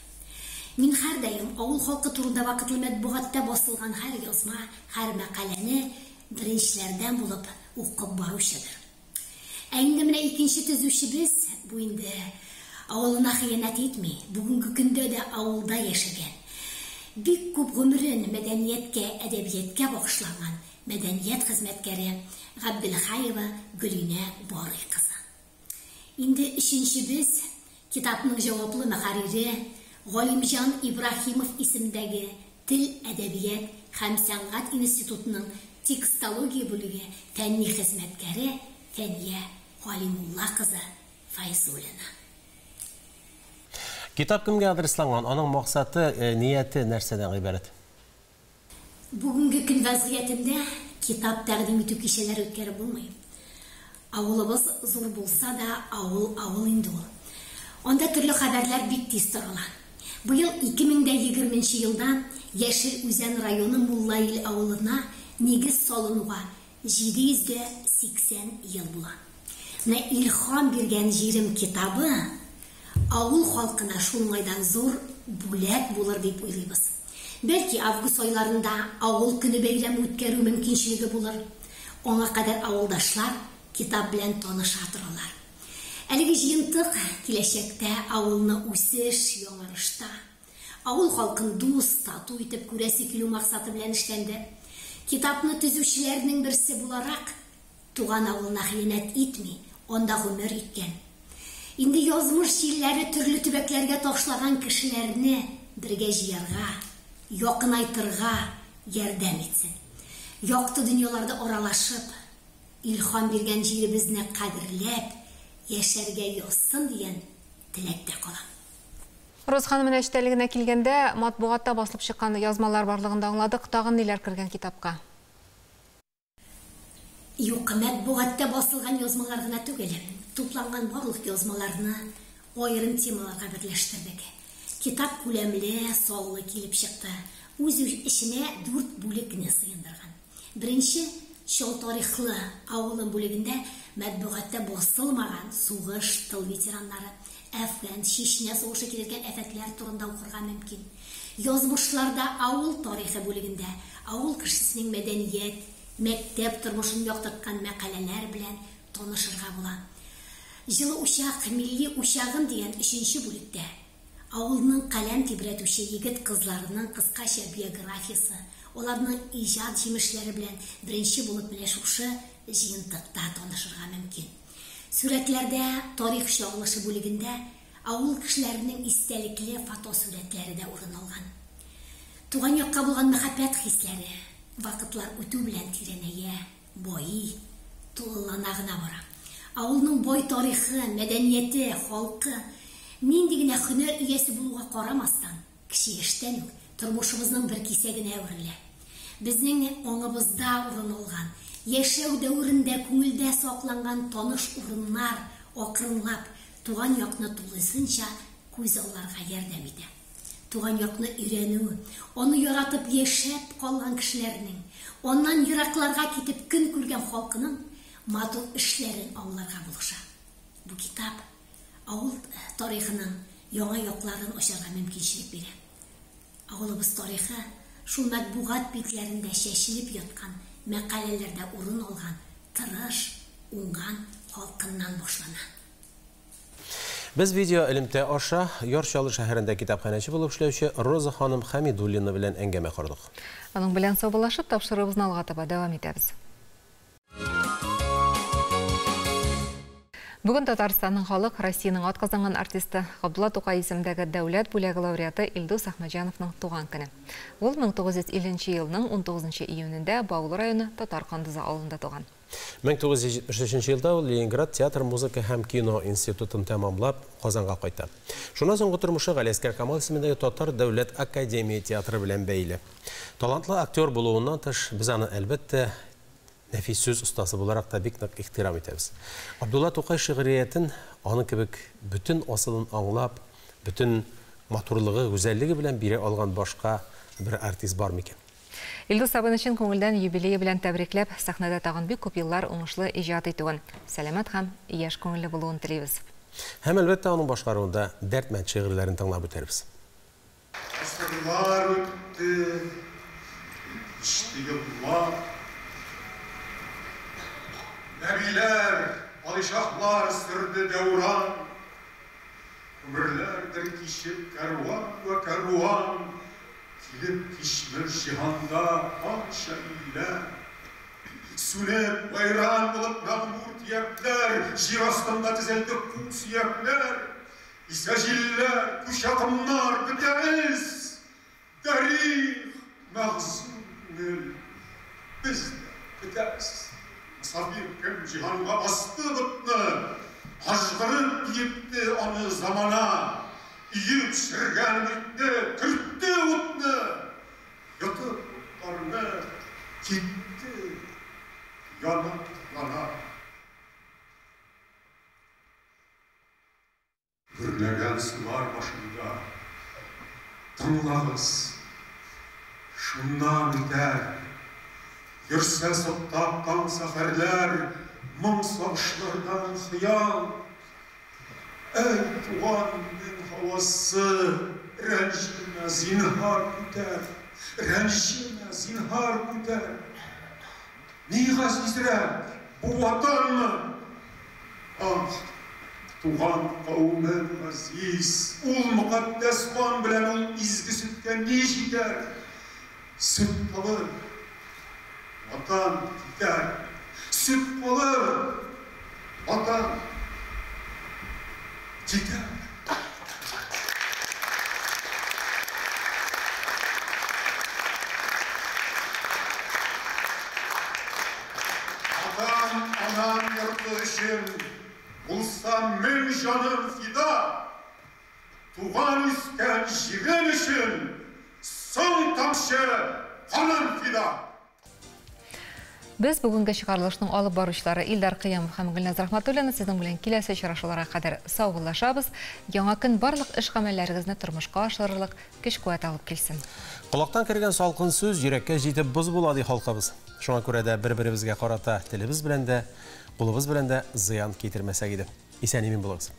Speaker 16: Мин һәрдаим авыл халкы турында вакытлы матбугатта басылган һәр язма, һәр мәкаләне беренчеләрдән булып укып баручыдыр. Ә инде менә икенче төзүчебез, бу инде авылына хыянәт итми, бүгенге көндә дә авылда яшәгән, бик күп гомерен мәдәнияткә, әдәбияткә багышлаган мәдәният хезмәткәре Габделхаева Гөлинә Барый кызы. Инде өченчебез, китапның җаваплы мөхәррире Галимҗан Ибраһимов исемендәге Тел, әдәбият һәм сәнгать институтының текстология бүлеге фәнни хезмәткәре Фәния Галимулла кызы Фәйзуллина.
Speaker 1: Китап кемгә адресланган? Аның максаты, нияте нәрсәдән гыйбарәт?
Speaker 16: Бүгенге көн вәзгыятендә китап тәкъдим итү кичәләре үткәреп булмый. Авылыбыз зур булса да, авыл авыл инде ул. Анда төрле хәбәрләр бик тиз тарала. Быел 2020 нче елда Яшел Үзән районы Муллаил авылына нигез салынуга 780 ел була. Менә Илһам биргән җирем китабы авыл халкына шул уңайдан зур бүләк булыр дип уйлыйбыз. Бәлки август айларында Авыл көне бәйрәме үткәрү мөмкинчелеге булыр. Аңа кадәр авылдашлар китап белән таныша торалар. Әлеге җыентык киләчәктә авылны үсеш, яңарышта, авыл халкын дус, тату итеп күрәсе килү максаты белән эшләнде. Китапны төзүчеләрнең берсе буларак, туган авылына хыянәт итми, анда гомер иткән, инде язмыш җилләре төрле төбәкләргә ташлаган кешеләрне бергә җыярга, якынайтырга ярдәм итсен. Якты дөньяларда аралашып, Илһам биргән җиребезне кадерләп яшәргә язсын дигән теләктә калам.
Speaker 2: Роза ханым, менә эчтәлегенә килгәндә, матбугатта басылып чыккан язмалар барлыгын да аңладык. Тагын ниләр кергән китапка?
Speaker 16: Юк, матбугатта басылган язмалар гына түгел. Тупланган барлык язмаларны аерым темаларга берләштердек. Китап күләмле, саллы килеп чыкты. Үз эченә дүрт бүлекне сыендырган. Беренче чал тарихлы авылым бүлегендә матбугатта басылмаган сугыш, тыл ветераннары, Әфган, Чечня сугышы китергән афәтләр турында укырга мөмкин. Язмышларда авыл тарихы бүлегендә авыл кешесенең мәдәният, мәктәп тормышын яктырткан мәкаләләр белән танышырга була. Җылы учак, милли учагым дигән өченче бүлектә Авылның каләм тибрәтүче егет-кызларының кыскача биографиясе, аларның иҗат җимешләре белән беренче булып менә шушы җыентыкта танышырга мөмкин. Сурәтләрдә тарих чагылышы бүлегендә авыл кешеләренең истәлекле фотосурәтләре дә урын алган. Туган якка булган мәхәббәт хисләре вакытлар үтү белән тирәнәя. Байый, тулылана гына бара. Авылның бай тарихы, мәдәнияте, халкы, нинди генә һөнәр иясе булуга карамастан, кече яшьтән үк тормышыбызның бер кисәгенә әверелә. Безнең аңыбызда урын алган, яшәү дәверендә күңелдә сакланган таныш урыннар акрынлап туган якны тулысынча күзалларга ярдәм итә. Туган якны өйрәнү, аны яратып яшәп калган кешеләрнең, аннан еракларга китеп көн күргән халкының матур эшләрен аңларга булыша. Бу китап авыл тарихының яңа якларын ачарга мөмкинчелек бирә. Авылыбыз тарихы шул матбугат битләрендә чәчелеп яткан мәкаләләрдә урын алган тырыш, уңган халкыннан башлана.
Speaker 1: Без видео элемтә аша Яр Чаллы шәһәрендә китапханәче булып эшләүче Роза ханым Хәмидуллина белән әңгәмә кордык.
Speaker 2: Аның белән саубуллашып, тапшыруыбызны алга таба дәвам итәбез. Бүген Татарстанның халык, Россиянең атказанган артисты, Габдулла Тукай исемендәге дәүләт бүләге лауреаты Илдус Әхмәтҗановның туган көне. Ул 1950 елның 19 июнендә Баулы районы Татар Кандызы авылында туган.
Speaker 1: 1973 елда ул Ленинград театр, музыка һәм кино институтын тәмамлап, Казанга кайта. Шуннан соңгы тормышы Галиәсгар Камал исемендәге Татар дәүләт академия театры белән бәйле. Талантлы актер булуыннан тыш, без аны, әлбәттә, нәфис сүз остасы буларак та бик нык ихтирам итәбез. Габдулла Тукай шигъриятен аның кебек бөтен асылын аңлап, бөтен матурлыгы, гүзәллеге белән бирә алган башка бер артист бар микән?
Speaker 2: Илдус абыйны чын күңелдән юбилее белән тәбрикләп, сәхнәдә тагын бик күп еллар уңышлы иҗат итүен, сәламәт һәм яшь күңелле булуын телибез.
Speaker 1: Һәм әлбәттә аның башкаруында Дәрдмәнд шигырьләрен тыңлап үтәрбез.
Speaker 17: Гасырлар үтте, кичте еллар. Нәбиләр, падишаһлар сөрде дәүран. Гомерләрдер кичеп кәрван вә кәрван, Килеп кичмеш җиһанда канча илләр. Сүнеп, вәйран булып мәгъмүр төякләр, Җир астында тезелде ку сөякләр. Исә җилләр, күчә комнар, бетә эз. Тарих, мәгъзүр күңел, без дә бетәбез. Мосафир кем җиһанга асты ботны, Ажгырып биетте аны замана. Өеп чергән мөлкне, төртте утны, Йотып утларны, китте янып-яна. Гөрләгән сулар башында. Тыңлагыз, шуннан үтәр. Йөрсә соктап таң сәхәрләр, Моң сагышлардан хыял. Әй, туган илнең һавасы, Рәнҗемә, зинһар, күтәр, Рәнҗемә, зинһар, күтәр. Ни газизрәк, бу Ватанмы? Ах, туган кавемем газиз, Ул мөкатдәс кан белән ул изге сөткә ни җитәр? Сөт калыр, Ватан китәр. Сөт калыр, Ватан китәр. Атам, анам йорты өчен булса мең җаным фида, Туган-үскән җирем өчен соң тамчы каным фида.
Speaker 2: Без бүгенге чыгарылышның алып баручылары Илдар Кыямов һәм Гөлназ Рахматуллина сезнең белән киләсе очрашуларга кадәр саубуллашабыз. Яңа көн барлык эш-гамәлләрегезне тормышка ашырырлык көч-куәт алып килсен.
Speaker 1: Колактан кергән салкын сүз йөрәккә җитеп боз була, ди халкыбыз. Шуңа күрә дә бер-беребезгә карата телебез белән дә, кулыбыз белән дә зыян китермәсәк иде. Исән-имин булыгыз.